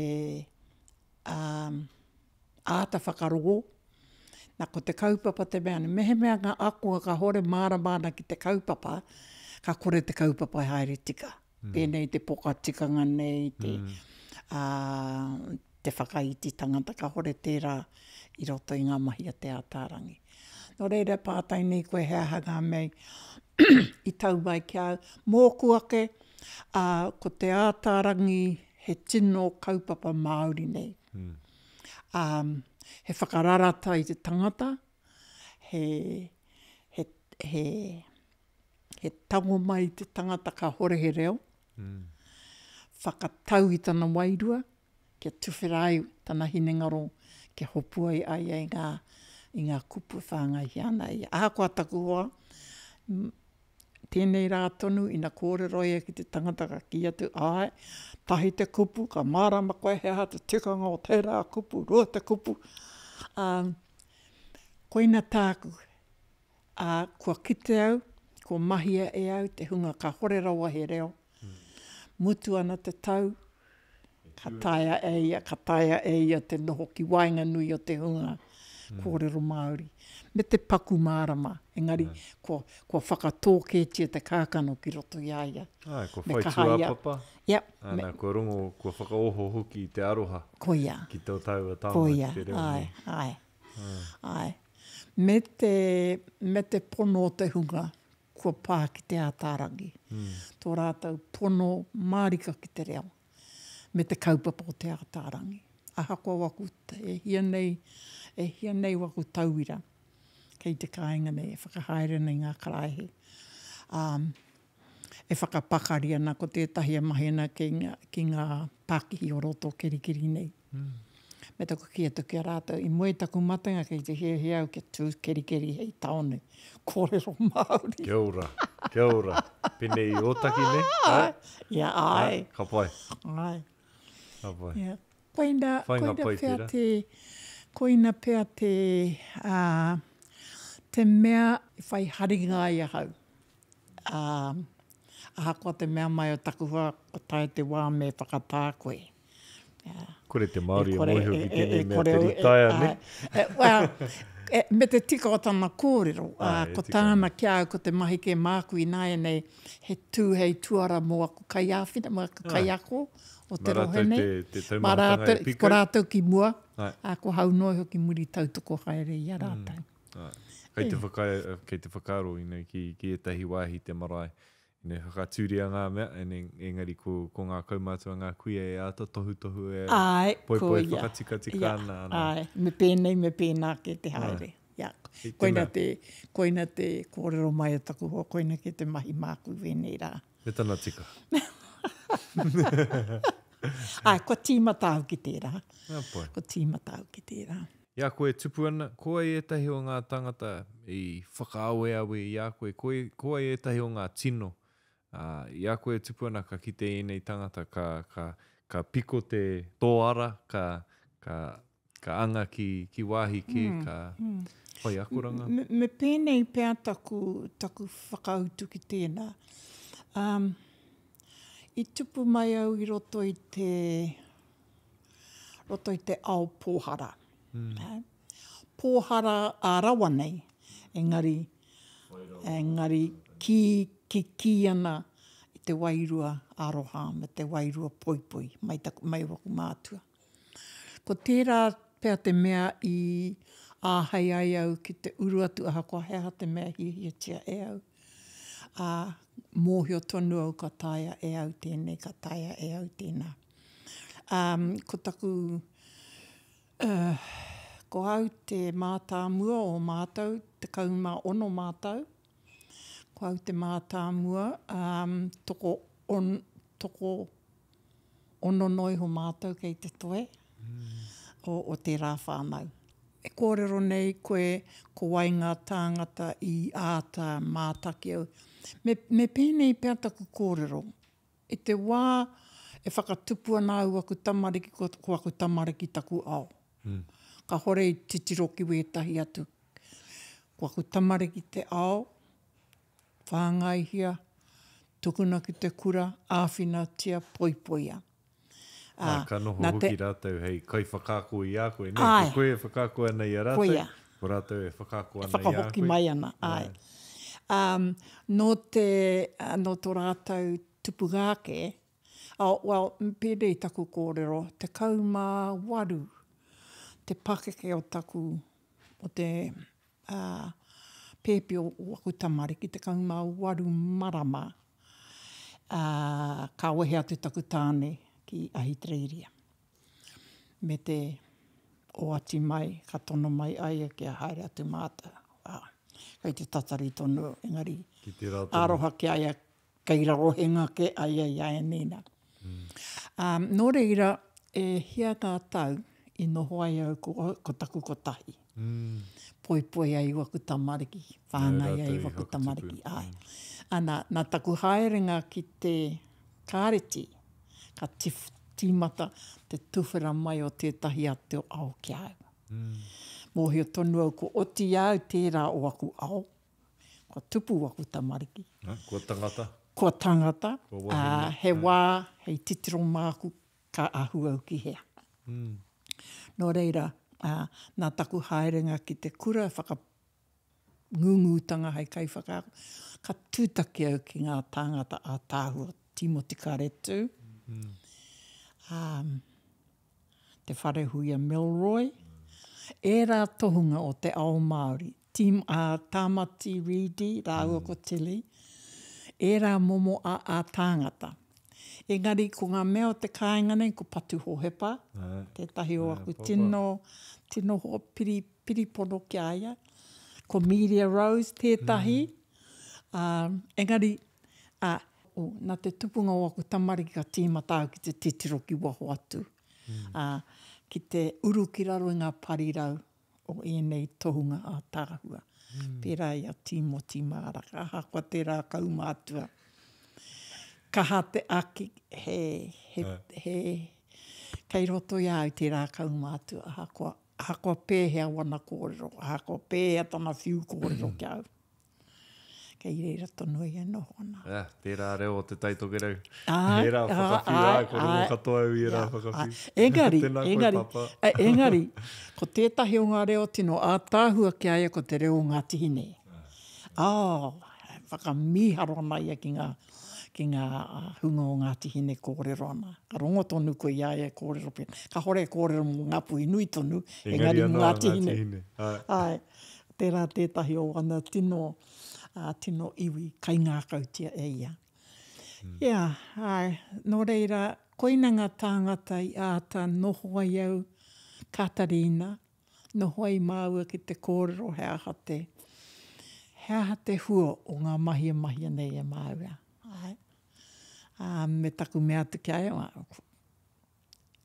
āta whakarongo. Na, ko te kaupapa te mea, mehemea ngā ākonga kāore mārama ana ki te kaupapa, ka kore te kaupapa e haere tika. Pēnei te poka tikanga nei, te, ā, te whakaiti tangata, kāore tērā i roto i ngā mahi a Te Ataarangi. Nō reira, pātai nei koe he aha ngā mea i tau mai ki a au. Mōku ake, ā, ko Te Ataarangi he tino kaupapa Māori nei. Ā, he whakararata i te tangata, he, he, he, he tango mai i te tangata kāhore he reo, whakatau i tana wairua, kia tuwhera ai tana hinengaro, kia hopu ai a ia i ngā, i ngā kupu e whāngaihia ana e ia. Ahakoa taku hoa, tēnei rā tonu ina kōrero ia ki te tangata ka kī atu, āe, tahi te kupu, ka mārama koe he aha te tikanga o tērā kupu, rua te kupu. Ā, koina tāku, Ā, kua kite au, kua mahia e au te hunga kāhore rawa he reo. Mutu ana te tau, ka taea e ia, ka taea e ia te noho ki waenganui o te hunga kōrero Māori. Me te paku mārama, engari kua, kua whakatō kētia te kākano ki roto i a ia. Āe, kua whai tūāpapa. Yep. Āna, kua rongo, kua whakaoho hoki i te aroha. Koia. Ki tō tāua taonga ki te reo nei. Koia, āe, āe, āe. Me te, me te pono o te hunga kua pā ki Te Ataarangi. Tō rātou pono mārika ki te reo me te kaupapa o Te Ataarangi. Ahakoa waku, e hia nei, e hia nei waku tauira kei te kāinga nei e whakahaere ana i ngā karaehe. Ā, e whakapakari ana ko tētahi e mahi ana ki ngā, ki ngā pākihi o roto kerikeri nei. Me taku kī atu ki a rātou, i mua i taku matenga kei te hiahia au kia tū kerikeri hei tāone kōrero Māori. Kia ora, kia ora. Pēnei i Ōtaki nei? Āe. Ia, āe. Ka pai. Āe. Ka pai. Ia. Koina, koina pea te, koina pea te, ā, te mea i whai haringa ai ahau. Ā, ahakoa te mea mai o taku hoa, kua tae te wā me whakatā koe. Kore te Māori e mōhio ki tēnei mea te ritaia, nē? Well, me te tika o tana kōrero, ā, ko tāna ki a au, ko te mahi kē māku ināianei, he tū hei tuara mō aku kaiāwhina, mō aku kaiako o te rohe nei. Mā rātou te taumahatanga e pikau. Ko rātou ki mua, ā, ko hau noa iho ki muri tautoko haere i a rātou. Kei te whakaae, kei te whakaaro, you know, ki, ki ētahi wāhi te marae, you know, whakatūria ngā mea, engari ko, ko ngā kaumātua, ngā kuia e āta tohutohu, e Āe, poipoi koia. whakatikatika Ia, ana, ana. āe, me pēnei, me pēnā kē te haere. Ia, I te koina mea. te, koina te kōrero mai a taku hoa, koina kē te mahi māku i wēnei rā. Me tana tika. Āe, kua tīmata au ki tērā. Ka pai. Kua tīmata au ki tērā. I a koe e tupu ana, ko wai ētahi o ngā tāngata i whakaaweawe i a koe? Ko, ko wai ētahi o ngā tino? Ā, i a koe e tupu ana ka kite ēnei tāngata ka, ka, ka piko te tō ara, ka, ka, ka anga ki, ki wāhi kē, ka whai akoranga. Me, me pēnei pea taku, taku whakautu ki tēnā. Um, i tupu mai au i roto i te, roto i te ao pōhara. Mm. Pōhara ā-rawa nei, engari, engari kī, kikī ana i te wairua aroha me te wairua poipoi mai, taku, mai waku mātua. Ko tērā pea te mea i āhei ai au ki te uru atu ahakoa he aha te mea hiahiatia e au, ā, mōhio tonu au ka taea e au tēnei, ka taea e au tēnā. Ā, ko taku, uh, Ko au te mātāmua o mātou, 16 mātou. Ko au te mātāmua, ā, toko, on, toko ono noa iho mātou kei te toe o, o tērā whānau. E kōrero nei koe ko wai ngā tāngata i āta mātaki au. Me, me pēnei pea taku kōrero, I te wā e whakatupu ana au aku tamariki, ko, ko aku tamariki taku ao. Mm. Kahore i titiro ki wētahi atu. Ko aku tamariki te ao, whāngaihia, tukuna ki te kura, āwhinatia, poipoia. Ā, ka noho hoki rātou hei kaiwhakaako i a koe, nē? Ko koe e whakaako ana i a rātou, ko rātou e whakaako ana i a koe. E whakahoki mai ana, āe. Ā, nō te, nō tō rātou tupunga ake, oh, well, pēnei taku kōrero, 18 te pakeke o taku, o te ā, pēpi o aku tamariki, 18 marama, ā, ka wehe atu taku tāne ki Ahitereiria. Me te oati mai, ka tono mai a ia kia haere atu mātou. Ā, kei te tatari tonu, engari, Ki te rā tonu. aroha ki a ia, Kei rarohenga kē a ia i a Enina. Ā, nō reira, e hia ngā tau i noho ai au ko, ko taku kotahi. Poipoi ai waku tamariki, whāngai ai waku tamariki, āe. Ana, nā taku haerenga ki te kāreti, ka tīmata te tuwhera mai o tētahi atu ao ki a au. Mōhio tonu au kua oti i a au tērā o aku ao, Kua tupu waku tamariki. Kua tangata. Kua tangata. Kua wahine. Ā, he wā hei titiro māku ka ahu au ki hea. Nō reira, ā, nā taku haerenga ki te kura whakangūngūtanga hei kaiwhakaako, ka tūtaki au ki ngā tāngata ātaahua, Tīmoti Karetū, ā, Te Wharehuia Milroy, ērā tohunga o te ao Māori, Tim, a Tāmati Reedy rāua ko Tilly, ērā momo a ā tāngata. Engari ko ngā mea o te kāinga nei ko Patu Hohepa, tētahi o aku tino, tino hoa piri, piripono ki a ia. Ko Media Rose tētahi, ā, engari, ā, nā te tupunga o aku tamariki ka tīmata au ki te titiro ki waho atu, ā, ki te uru ki raro i ngā parirau o ēnei tohunga ātaahua, pērā i a Tīmoti Māraka, ahakoa tērā kaumātua. Kaha te aki, he, he, he, kei roto i a au tērā kaumātua, ahakoa, ahakoa pēhea wana kōrero, ahakoa pēhea tana whiu kōrero ki a au. Kei reira tonu ia e noho ana. Yeah, tērā reo o Te Tai Tokerau. Āe, Ērā whakawhiu, āe, kua rongo katoa au i ērā whakawhiu. Engari, Tēnā koe, engari, Papa. engari, ko tētahi o ngā reo tino ātaahua ki a ia ko te reo o Ngāti Hine. Oh, whakamīharo ana ia ki ngā, ki ngā hunga o Ngāti Hine kōrero ana. Ka rongo tonu koe i a ia e kōrero pēnā. Kāore e kōrero mō Ngāpuhi nui tonu, engari mō Ngāti Hine. Āe. Tērā tētahi o ana tino, tino iwi kaingākautia e ia. Ia, āe, nō reira, koina ngā tāngata i āta noho ai au, Katarina, noho ai māua ki te kōrero he aha te, he aha te hua o ngā mahi e mahia nei e māua. Āe. Ā, me taku mea atu ki a ia,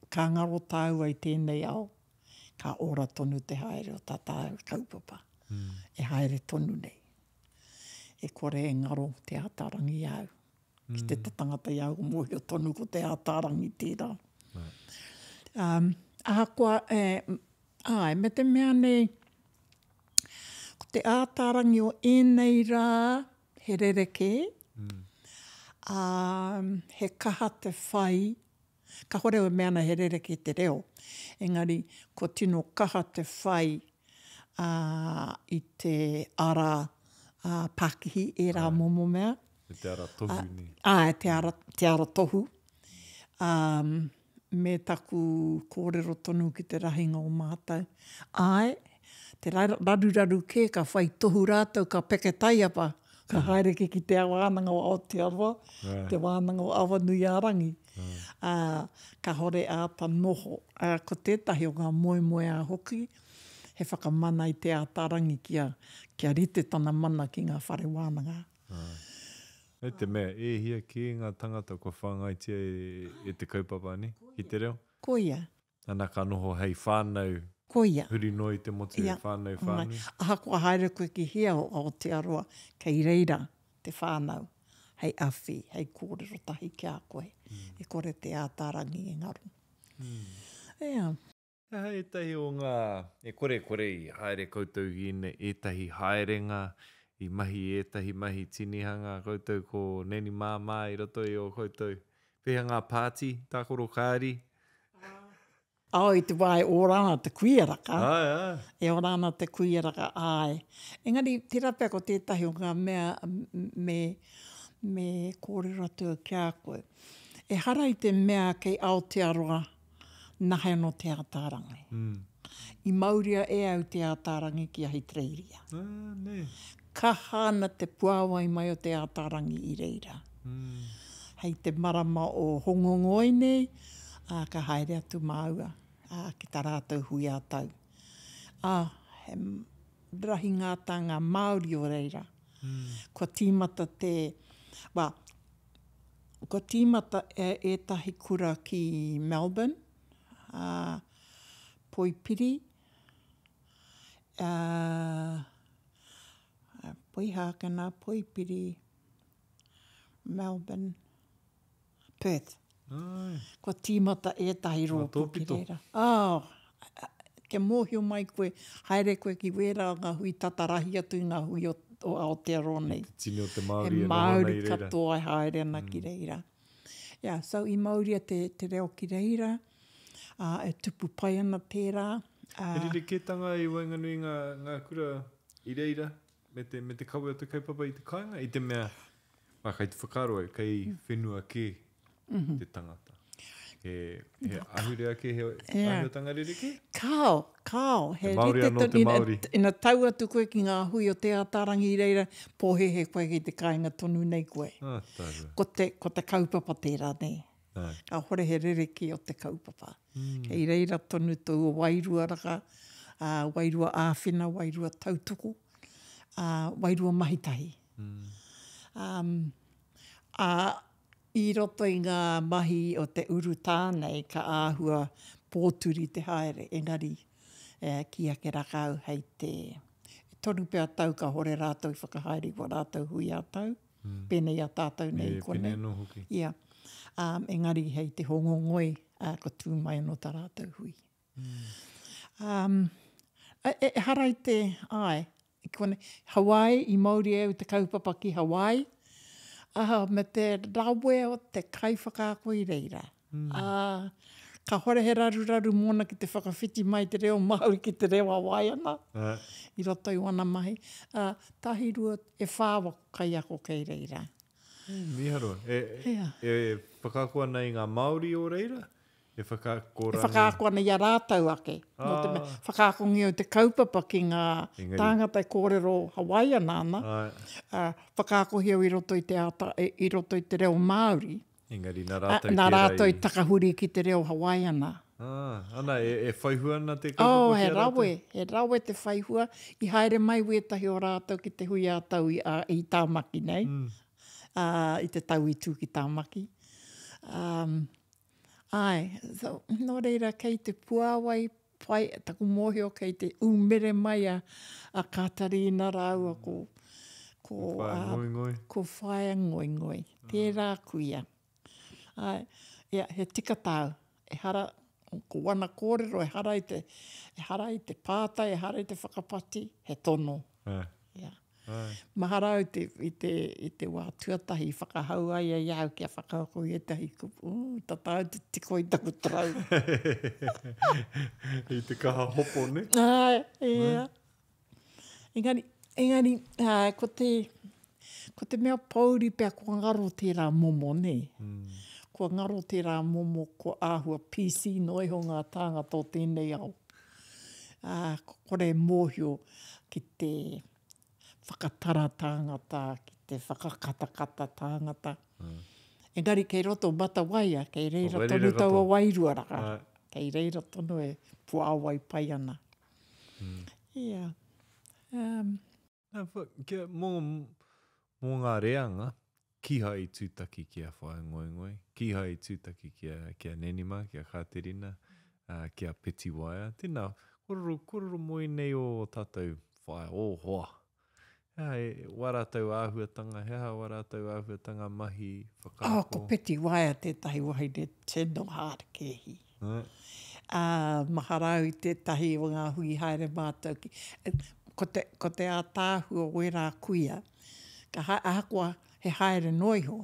Ka ngaro tāua i tēnei ao, ka ora tonu te haere o tā tāua kaupapa e haere tonu nei. E kore e ngaro Te Ataarangi i a au. Ki te tangata i a au, mōhio tonu ko Te Ataarangi tērā. Um, ahakoa, e, āe, me te mea nei, ko Te Ataarangi o ēnei rā, he rerekē, ā, he kaha te whai Kahore au e mea ana he rerekē te reo, engari kua tino kaha te whai i te ara pākihi, ērā momo mea. E te ara tohu nei. Āe, te ara, te ara tohu. Me taku kōrero tonu ki te rahinga o mātou. Āe, te raruraru kē ka whai tohu rātou ka peke taiapa Ka haere ki ki Te Wānanga o Aotearoa, Te Wānanga o Awanuiārangi, ā, kāore āta noho. Ā, ko tētahi o ngā moemoeā hoki, He whakamana i Te Ātaarangi kia, kia rite tana mana ki ngā whare wānanga. Āe. Me te mea, e hia kē ngā tangata kua whāngaitia e, e te kaupapa, nē, ki te reo? Koia. Ana ka noho hei whānau Koia. huri noa i te motu, he whānau whānui. Ahakoa haere koe ki hea o Aotearoa, kei reira te whānau hei awhi, hei kōrero tahi ki a koe. E kore te ātaarangi e ngaro. Ea. He aha ētahi o ngā, e korekore i haere koutou ki ēnei, ētahi haerenga, i mahi ētahi mahi tinihanga koutou ko Nanny Māmā i roto i ō koutou, pēhea ngā pāti, tākaro kāri? Oh, i te wā e ora ana te kuia raka. Āe, āe. E ora ana te kuia raka, āe. Engari, tērā pea ko tētahi o ngā mea me, me kōrero atu au ki a koe. Ehara i te mea kei Aotearoa nahe anō Te Ātaarangi. Mm. I mauria e au Te Ātaarangi ki Ahitereiria. Ah, nē. Kaha ana te puāwai mai o Te Ātaarangi i reira. Mm. Hei te marama o Hongongoi nei, ā, ka haere atu māua, ā, ki tā rātou hui ā-tau. Ā, he rahi ngā tānga Māori o reira. Kua tīmata te, well, kua tīmata ētahi kura ki Melbourne, ā, Poipiri, ā, Poihākena, Poipiri, Melbourne, Perth. Ai. Kua tīmata ētahi rōpū ki reira. Oh, kia mōhio mai koe, haere koe ki wērā o ngā hui tata rahi atu i ngā hui o, o Aotearoa nei. Te tini o te Māori e noho ana i reira. He Māori katoa e haere ana ki reira. Yeah, so i mauria te, te reo ki reira, ā, e tupu pai ana tērā. Ā, He rerekētanga i waenganui i ngā, ngā kura i reira? Me te, me te kawe o te kaupapa i te kāinga, i te mea, wā, kei te whakaaro au, kei whenua kē te tangata. He, he ahurea kē, he yeah. āhuatanga rerekē? Kāo, kāo. He, he Māori anō te Māori. Ina, ina tau atu koe ki ngā hui o Te Ātaarangi i reira, pōhēhē koe kei te kāinga tonu nei koe. Ah, tāua. Ko te, ko te kaupapa tērā, nē. Ai. Kāhore he rerekē o te kaupapa. Mm. Kei reira tonu tōu wairua raka, ā, wairua āwhina, wairua tautoko, ā, wairua mahi tahi. Mm. Um, ā, i roto i ngā mahi o te urutā nei, ka āhua pōturi te haere, engari, e, kī ake raka au hei te, e toru pea tau kāhore rātou i whakahaere i wā rātou hui ā-tau. Mm. Pēnei a tātou nei i konei. Pēnei anō hoki. Ia. Um, engari hei te hongongoi, uh, ko tū mai anō tā rātou hui. Mm. Um, e, e, ehara i te, ai, i konei, Hawaii, i mauri au te kaupapa ki Hawaii, aha, me te rawe o te kaiwhakaako i reira. Mm. Ā, kāhore he raruraru mōna ki te whakawhiti mai te reo Māori ki te reo Hawaiana i roto i wana mahi. Ā, tahi rua, e whā waku kaiako kei reira. Mīharo. E, e whakaako ana i ngā Māori o reira? E whakaako rānei? E whakaako ana i a rātou ake. Ah. Nō te mea, whakaakongia te kaupapa ki ngā Engari. tāngata e kōrero Hawaiana ana. Āe. Ā, whakaakohia i roto i te ata, i roto i te reo Māori. Engari nā rātou tērā i... Nā rātou i takahuri ki te reo Hawaiana. Ah, ana, e, e whai hua ana te kaupapa oh, ki a rātou? he rawe, he rawe te whai hua. I haere mai wētahi o rātou ki te hui ā-tau i, a, i Tāmaki nei, mm. ā, i te tau i tū ki Tāmaki. Um, āe, so, nō reira, kei te puāwai pai, taku mōhio kei te umere mai a, a Kātarīna rāua ko, ko, ko Whaea Ngoingoi. Ko Whaea Ngoingoi. Tērā kuia. Āe, ia, he tika tāu. Ehara, ko wana kōrero, ehara i te, ehara i te pātai, ehara i te whakapati, he tono. Āe. Ia. Āe. Mahara au te, i te, i te wā tuatahi i whakahau ai i a au kia whakaako i ētahi kupu, ū, tata au te tiko i taku tarau. I te kaha hopo, ne? Āe, ia. Engari, engari, āe, ko te, ko te mea pōuri pea kua ngaro tērā momo, nē? Mm. Kua ngaro tērā momo, kua āhua PC noa iho ngā tāngata o tēnei ao. Ā, kua kore e mōhio ki te whakatara tāngata, ki te whakakatakata tāngata. Engari kei roto o Matawaia, kei reira tonu taua wairua raka. Kei reira tonu e puāwai pai ana. Ia. Um. Nā, kia, mō, mō ngā reanga, kīhai i tūtaki ki a Whaea Ngoingoi, kīhai i tūtaki ki a, ki a Neni mā, ki a Kāterina, ā, ki a Peti Waea. Tēnā, kōrero, kōrero mō ēnei o tātou whaea, ō hoa. He aha e, wā rātou āhuatanga, he aha wā rātou āhuatanga mahi, whakaako? Oh, ko Peti Waea tētahi wahine tino hārakēhi. Ā, mahara au i tētahi o ngā hui haere mātou ki, ko te, ko te ātaahua o ērā kuia, ka hae, ahakoa he haere noa iho,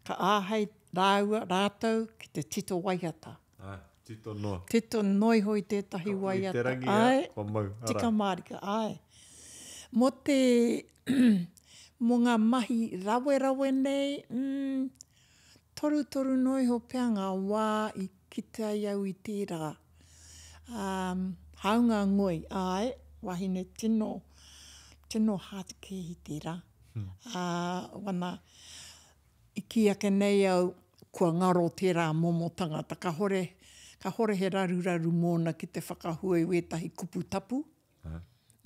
ka āhei rāua, rātou ki te tito waiata. Āe, tito noa. Tito noa iho i tētahi waiata. Ka pui te rangi, ā, kua mau, arā. Tika mārika, āe. Mō te, mō ngā mahi rawerawe nei, mm, torutoru noa iho pea ngā wā i kite ai au i tērā. Ā, hāunga ngoi, āe, wahine tino, tino hātekēhi tērā. Ā, wana, I kī ake nei au, kua ngaro tērā momo tangata, kahore, kahore he raruraru mōna ki te whakahua i wētahi kupu tapu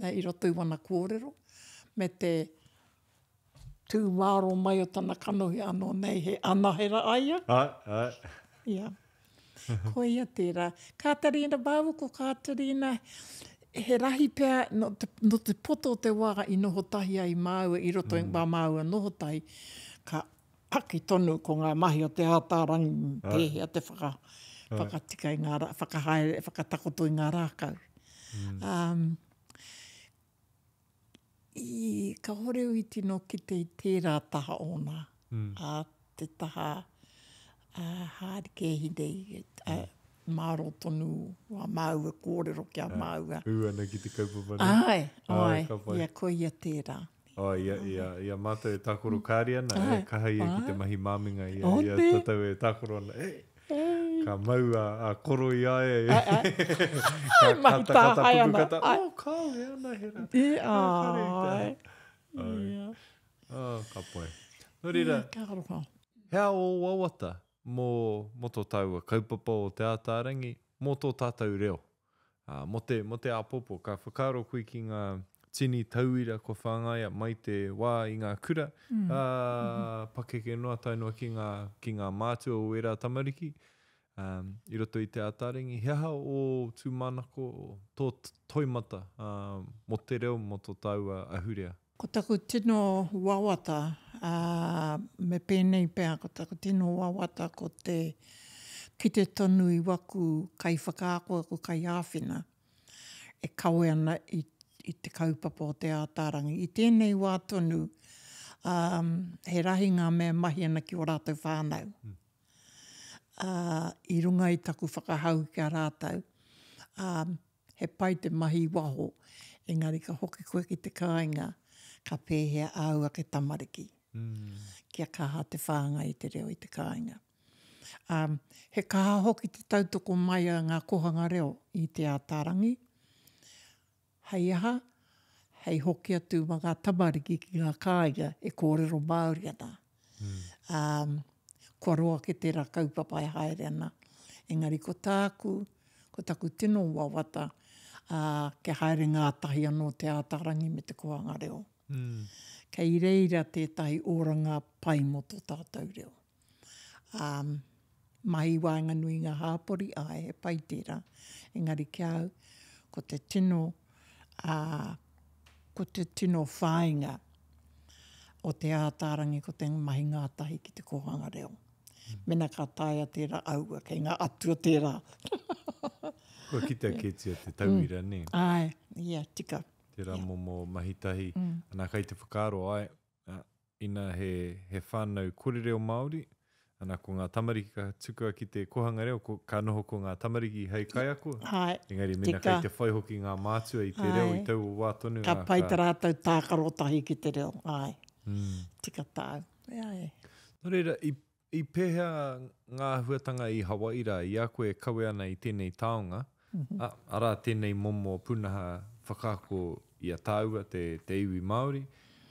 i roto i wana kōrero, me te tū mārō mai o tana kanohi anō nei he anahera a ia. Āe, āe. Ia. Koia tērā. Kātarina māua ko Kātarina, he rahi pea nō te, nō te poto o te wā i noho tahi ai māua i roto i wā māua noho tahi, ka aki tonu ko ngā mahi o Te Ātaarangi, pēhea te whaka, whakatika i ngā, whakahaere, whakatakoto i ngā rākau. Um, I, kahore au i tino kite i tērā taha ōna, ā, te taha hārikēhi nei, mārō tonu wā māua kōrero ki a māua. Ū ana ki te kaupapa nei. Āe, āe, ia, koia tērā. Oh, ia, ia, i a mātou e tākaro kāri ana, e kaha ia ki te mahi māminga i a, i a tātou e tākaro ana, e, Ka mau a, a Koro i a ia. Ai, ai. Ka Mahi kata, kata, tāhae puku ana. kata, Ai. oh, kāo, he anahera. E, Ka kare i te ai. aha. Ai. Ia. Oh, ka pai. Nō reira, Ka aroha. he aha ō wawata mō, mō tō tāua kaupapa o Te Ātaarangi, mō tō tātou reo? Ā, mō te, mō te āpōpō, ka whakaaro koe ki ngā tini tauira kua whāngaia mai te wā i ngā kura, ā, pakeke noa tae noa ki ngā, ki ngā mātua o ērā tamariki, ā, i roto i Te Ātaarangi. He aha ō tūmanako, tō toimata, ā, mō te reo, mō tō tāua ahurea? Ko taku tino wawata, ā, me pēnei pea, ko taku tino wawata ko te kite tonu i waku kaiwhakaako, aku kaiāwhina e kawe ana i, i te kaupapa o Te Ātaarangi. I tēnei wā tonu, ā, he rahi ngā mea e mahi ana ki ō rātou whānau. Ā, i runga i taku whakahau ki a rātou, ā, He pai te mahi i waho, engari ka hoki koe ki te kāinga, ka pēhea āu ake tamariki? Kia kaha te whāngai i te reo i te kāinga. Ā, he kaha hoki te tautoko mai a ngā kōhanga reo i Te Ātaarangi. Hei aha? Hei hoki atu mā ngā tamariki ki ngā kāinga e kōrero Māori ana. Ā, kua roa ake tērā kaupapa e haere ana. Engari ko tāku, ko taku tino wawata, ā, kia haere ngātahi anō Te Ātaarangi me Te Kōhanga Reo. Kei reira tētahi oranga pai mō tō tātou reo. Ā, mahi i waenganui i ngā hāpori, āe, he pai tērā. Engari ki a au, ko te tino, ā, ko te tino whāinga o Te Ātaarangi ko te mahi ngātahi ki te kōhanga reo. Mena ka taea tērā, aua, kei ngā atua tērā. Kua kitea kētia te tauira, nē? Āe, ia, tika. Tērā momo mahi tahi. Ana, kei te whakaaro, āe, Ina he, he whānau kore reo Māori, ana ko ngā tamariki ka tukua ki te kōhanga reo, ko, ka noho ko ngā tamariki hei kaiako. Āe, Engari mēnā tika. kei te whai hoki ngā mātua i te reo i Āe. taua wā tonu, Ka ā, pai ka. tā rātou tākaro tahi ki te reo, āe. Tika tāu. Āe. Nō reira, i I pēhea ngā āhuatanga i Hawaii rā i a koe e kawe ana i tēnei taonga, ā, arā tēnei momo pūnaha whakaako i a tāua, te, te iwi Māori,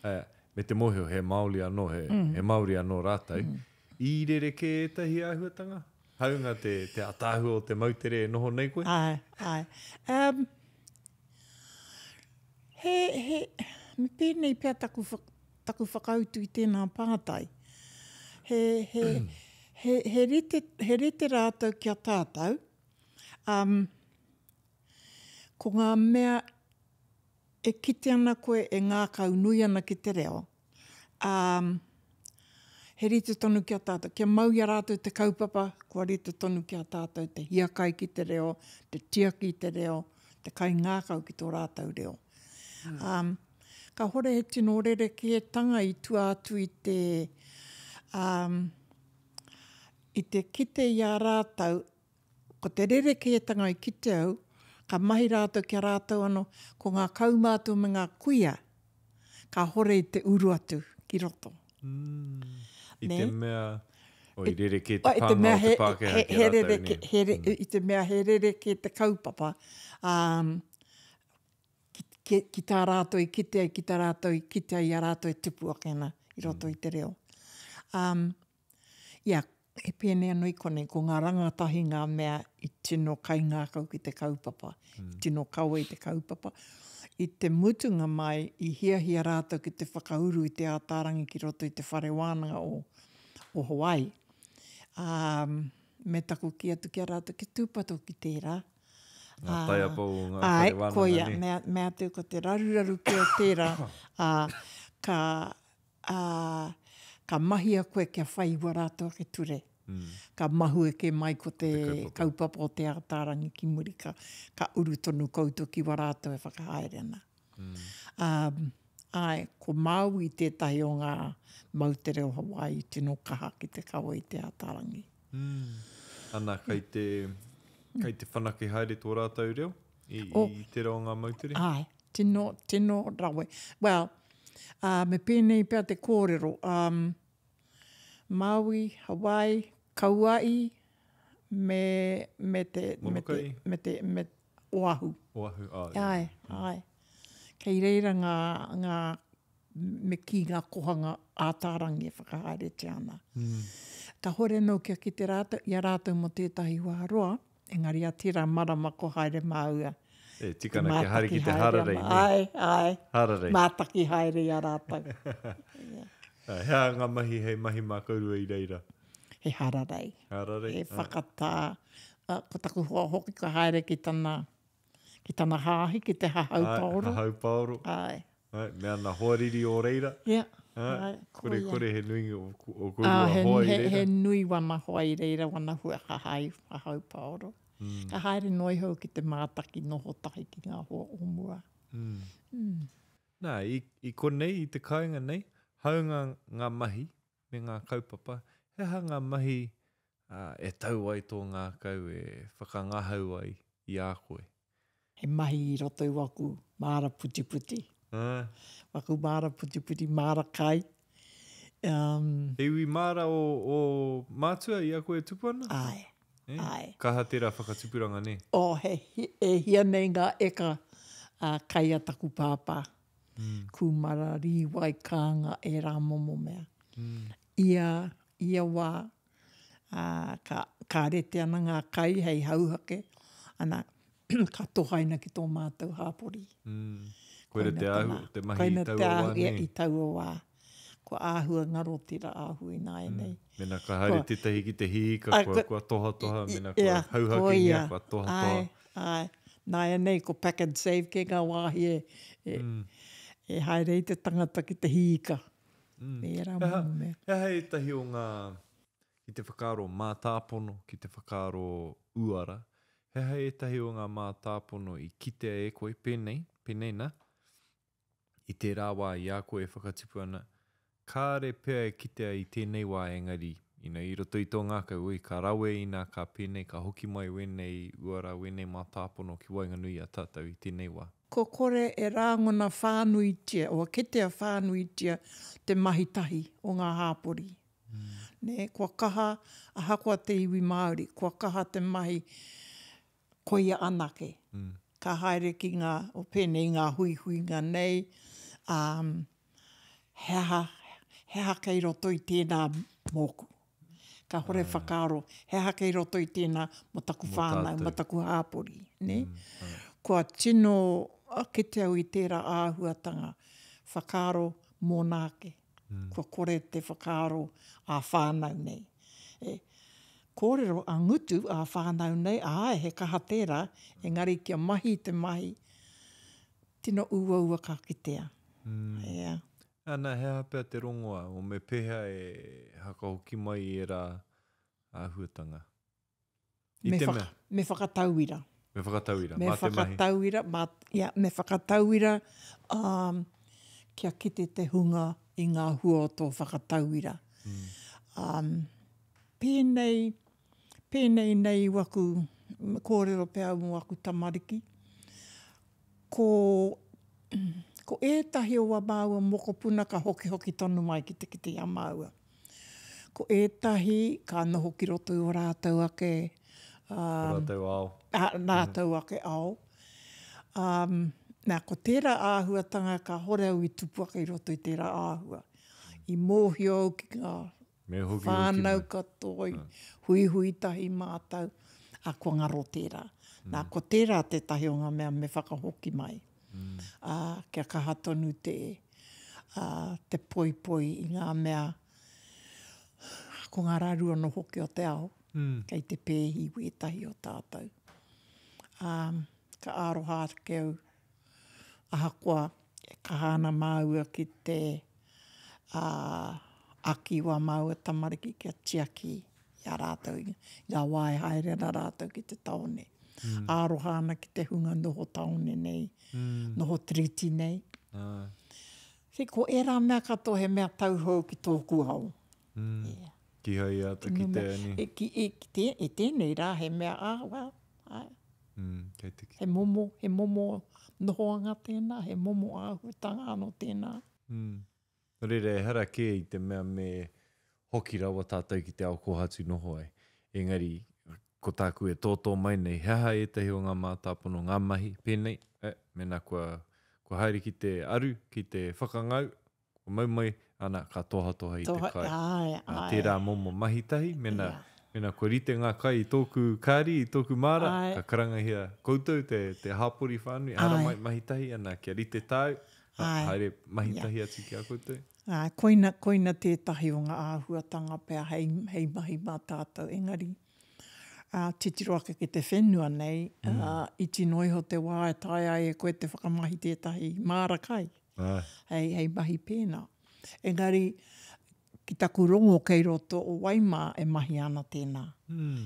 ā, me te mōhio he Māori anō, he, he Māori anō rātou. I rerekē ētahi āhuatanga? Hāunga te, te ātaahua o te moutere e noho nei koe? Āe, āe. Um, He, he, me pēnei pea taku, taku whakautu i tēnā pātai. He, he, he, he, rite, he rite rātou ki a tātou. Um, ko ngā mea e kite ana koe e ngākau nui ana ki te reo, ā, he rite tonu ki a tātou, kia mau i a rātou te kaupapa, kua rite tonu ki a tātou te hiakai ki te reo, te tiaki i te reo, te kaingākau ki tō rātou reo. Ā, kāhore he tino rerekētanga i tua atu i te, ā, i te kite i a rātou Ko te rerekētanga i kite au, ka mahi rātou ki a rātou anō, ko ngā kaumātua me ngā kuia, kāhore i te uru atu ki roto. I te mea, oh, i rerekē te pānga o te Pākehā ki a rātou, nē? I te mea he rerekē te kaupapa, ā, ki, ki tā rātou i kite ai, ki tā rātou i kite ai i a rātou e tupu ake ana i roto i te reo. Um, Ia, he pēnei anō i konei, ko ngā rangatahi ngā mea i tino kaingākau ki te kaupapa, i tino kawe i te kaupapa. I te mutunga mai, i hiahia rātou ki te whakauru i Te Ātaarangi ki roto i te whare wānanga o, o Hawaii. Ā, me taku kī atu ki a rātou, kia tūpato ki tērā. Ngā taiapa o ngā whare wānanga, nē? Āe, koia, mea, mea atu ko te raruraru kē o tērā, ā, ka, ā, ka mahia koe kia whai i wā rātou ake ture. Ka mahue kē mai ko te kaupapa o Te Ataarangi ki muri, ka, ka uru tonu koutou ki wā rātou e whakahaere ana. Ā, āe, ko Māui tētahi o ngā moutere o Hawaii i tino kaha ki te kawe i Te Ataarangi. Ana, kei te, kei te whanake haere tō rātou reo i, i tērā o ngā moutere? Āe, tino, tino rawe. Well, ā, me pēnei pea te kōrero, um, Maui, Hawaii, Kauaʻi, me, me te, me te, me te, me Oahu. Oahu, oh, yeah. Āe, āe. Kei reira ngā, ngā, me kī ngā kohanga ātārangi e whakahaeretia ana. Mm. Kahore anō kia kite rātou, i a rātou mō tētahi wā roa, Engari a tērā marama ko haere māua. E tika ana kia haere ki te hararei, nē? Āe, āe. Hararei. Mātaki haere i a rātou. He aha ngā mahi hei mahi mā kōrua i reira? He hararei. Hararei. He whakatā. Ko taku hoa hoki ka haere ki tana, ki tana hāhi, ki te hahau paoro. Āe, hahau paoro. Āe. Āe, me ana hoariri o reira. Ia, āe, koia. Kore, kore he nui o, o kōrua hoa i reira. He nui wana hoa i reira, wana hua hahai, hahau paoro. Mm. Ka haere noa iho ki te mātaki noho tahi ki ngā hoa o mua. Mm. Mm. Nā, i, i konei, i te kāinga nei, hāunga ngā mahi me ngā kaupapa, he aha ngā mahi ā, e tau ai tō ngākau, e whakangahau ai i a koe? He mahi i roto i waku māra putiputi. Waku māra putiputi, māra kai. Um, He iwi māra o, o mātua i a koe e tupu ana? Āe, eh? Āe. Kaha tērā whakatupuranga, nē? Oh, he, e hia nei ngā eka uh, kai a taku pāpā. Mm. Kūmara, rīwai, kānga, ērā momo mea. Mm. Ia, ia wā, ā, ka, ka rete ana ngā kai hei hauhake, ana, ka tohaina ki tō mātou hāpori. Mm. Koira te āhua, te mahi i taua wā, nē? I taua wā. Kua āhua ngaro tērā āhua ināianei. Mm. Mena ka haere kua, tētahi ki te hīika, kua, kua, kua tohatoha, mena kua yeah, hauhakengia, kua tohatoha. Āe, āe. Nāianei ko pack and save kē ngā wāhi e, e, mm. e haere ai te tangata ki te hīika. Mm. Me ērā momo mea. He aha ētahi o ngā, ki te whakaaro mātāpono, ki te whakaaro uara, he aha ētahi o ngā mātāpono i kitea e koe, pēnei, pēnei nā, i tērā wā i a koe e whakatipu ana, kāre pea e kitea i tēnei wā engari, you know, i roto i tō ngākau, ui, ka rawe inā ka pēnei, ka hoki mai wēnei uara, wēnei mātāpono ki waenganui i a tātou i tēnei wā. Kua kore e rāngona whānuitia, ua kitea whānuitia te mahi tahi o ngā hāpori. Nē, kua kaha, ahakoa te iwi Māori, kua kaha te mahi koia anake. Ka haere ki ngā, o pēnei ngā huihuinga nei, ā, he aha, he aha kei roto i tēnā mōku? Kāhore whakaaro, he aha kei roto i tēnā mō taku whānau, mō taku hāpori, nē? Kua tino kite au i tērā āhuatanga whakaaro mōna ake. Kua kore te whakaaro ā-whānau nei. E, kōrero ā-ngutu ā-whānau nei, āe, he kaha tērā, engari kia mahi te mahi, tino uaua ka kitea. Yeah. Ana, he aha pea te rongoa, o me pēhea e hakahoki mai i ērā āhuatanga? I me te whaka, mea. Me whakatauira. Me whakatauira, me mā te mahi. Whakatauira, mā, ia, me whakatauira um, kia kite te hunga i ngā hua o tō whakatauira. Mm. Um, pēnei, pēnei nei waku kōrero pea mō aku tamariki, ko, ko ētahi o wā māua mokopuna ka hokihoki tonu mai ki te kite i a māua. Ko ētahi ka noho ki roto i ō rātou ake, um, Ō rātou ao. Ā rātou ake ao. Um, nā, ko tērā āhuatanga kāhore au i tupu ake i roto i tērā āhua. I mōhio au ki ngā Me hoki hoki whānau mai. katoa, i huihui tahi mātou, ā, kua ngaro tērā. Nā, ko tērā tētahi o ngā mea me whakahoki mai. Ā, kia kaha tonu te, ā, te poipoi i ngā mea, ko ngā raru anō hoki o te ao, kei te pēhi wētahi o tātou. Ā, ka aroha ake au, ahakoa e kaha ana māua ki te, ā, aki wā māua tamariki kia tiaki i a rātou, i ngā wā e haere ana rātou ki te taone. Mm. Aroha ana ki te hunga noho taone nei, mm. noho tiriti nei. Ah. See, ko ērā mea katoa he mea tauhou ki tōku ao. Mm. Yeah. Kihai āta ki te ani. E, ki, e, ki te, e tēnei rā he mea, ah, well, ai. Mm, kei te He momo, he momo nohoanga tēnā, he momo āhuatanga anō tēnā. Mm. Nō reira, ehara kē i te mea me hoki rawa tātou ki te ao kōhatu noho ai. Engari, ko tāku e tōtō mai nei, he aha ētahi o ngā mātāpono, ngā mahi pēnei, eh, mēnā kua, kua haere ki te aru, ki te whakangau, kua mau mai, ana, ka tohatoha i te kai. Āe, Ā, āe. tērā momo mahi tahi, mēnā, Yeah. mēnā kua rite ngā kai i tōku kāri, i tōku māra, Āe. ka karangahia koutou te, te hāpori whānui, Āe. haramai mahi tahi, ana, kia rite tāu, Āe. Haere mahi Ia. tahi atu ki a koutou. Āe, koina, koina tētahi o ngā āhuatanga pea hei, hei mahi mā tātou, engari, ā, titiro ake ki te whenua nei, ā, iti noa iho te wā e taea ai e koe te whakamahi tētahi māra kai, Āe. hei, hei mahi pēnā. Engari, ki taku rongo kei roto o Waimā e mahia ana tēnā.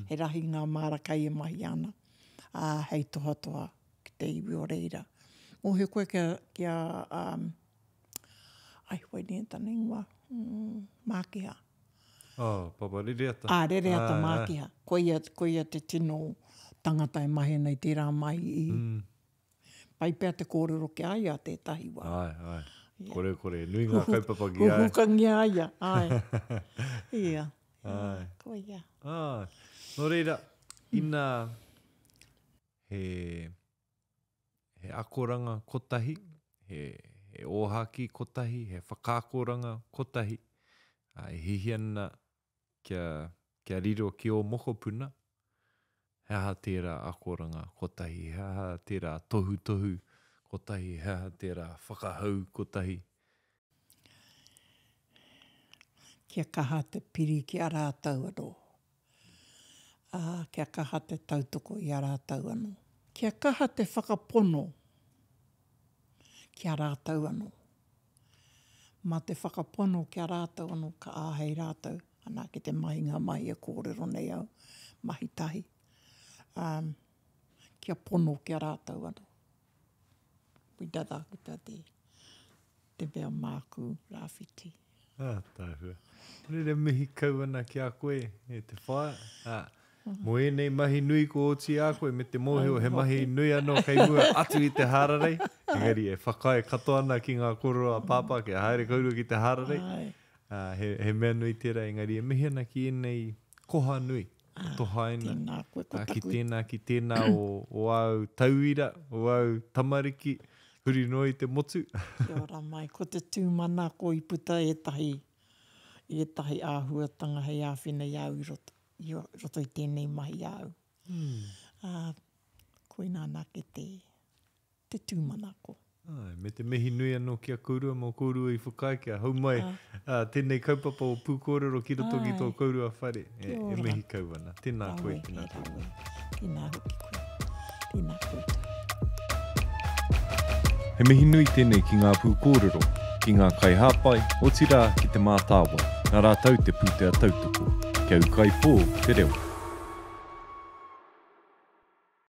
He rahi ngā māra kai e mahia ana, ā, hei tohatoha ki te iwi o reira. Mōhio koe ki a, ki a, um, ai, wai nei tana ingoa, mm, Mākiha. Oh, Papa Rereata. Ā, Rereata Mākiha. Koia, koia te tino tangata e mahi ana i tērā mahi i, mm. pai pea te kōrero ki a ia tētahi wā. Āe, āe. Yeah. Kore, kore. Nui ngā kaupapa ki a ia. Huhukangia a ia, āe. Ia. Āe. Koia. Āe. Nō reira, ina, he, he akoranga kotahi, he, he ōhākī kotahi, he whakaakoranga kotahi, ā, e hiahia ana kia, kia riro ki ō mokopuna, he aha tērā akoranga kotahi, he aha tērā tohutohu kotahi, he aha tērā whakahau kotahi? Kia kaha te piri ki a rātou anō. ā, kia kaha te tautoko i a rātou anō. Kia kaha te whakapono ki a rātou anō. Mā te whakapono ki a rātou anō ka āhei rātou, ana, ki te mahi ngā mahi e kōrero nei au, mahi tahi, ā, kia pono ki a rātou anō. Wīdadakitati. Te mea māku rāwhiti. Ātaahua. Reira mihi kau ana ki a koe e te whaea. Ā, mō ēnei mahi nui kua oti i a koe me te mōhio he mahi nui anō kei mua atu i te hārarei. Engari e whakaae katoa ana ki ngā kōrero a Pāpā kia haere kōrua ki te hārarei. Ā, he, he mea nui tērā engari e mihi ana ki ēnei koha nui. Tohaina. Tēnā koe, ko taku. Ki tēnā, ki tēnā o, o āu tauira, o āu tamariki, huri noa i te motu. Kia ora mai. Ko te tūmanako i puta ētahi, ētahi āhuatanga hei āwhina i a au i roto, i roto i tēnei mahi a au. Mm. Ā, koinā anake te. te tūmanako. Āe, me te mihi nui anō ki a kōrua mō kōrua i whakaae kia hou mai tēnei kaupapa o Pūkōrero ki roto ki tō kōrua whare. E, e mihi kau ana. Tēnā koe, tēnā koe. Tēnā hoki koe. Tēnā koutou. He mihi nui tēnei ki ngā pūkōrero, ki ngā kaihāpai, otirā ki Te Mātāwai, nā rātou te pūtea tautoko. Kia ūkaipō te reo.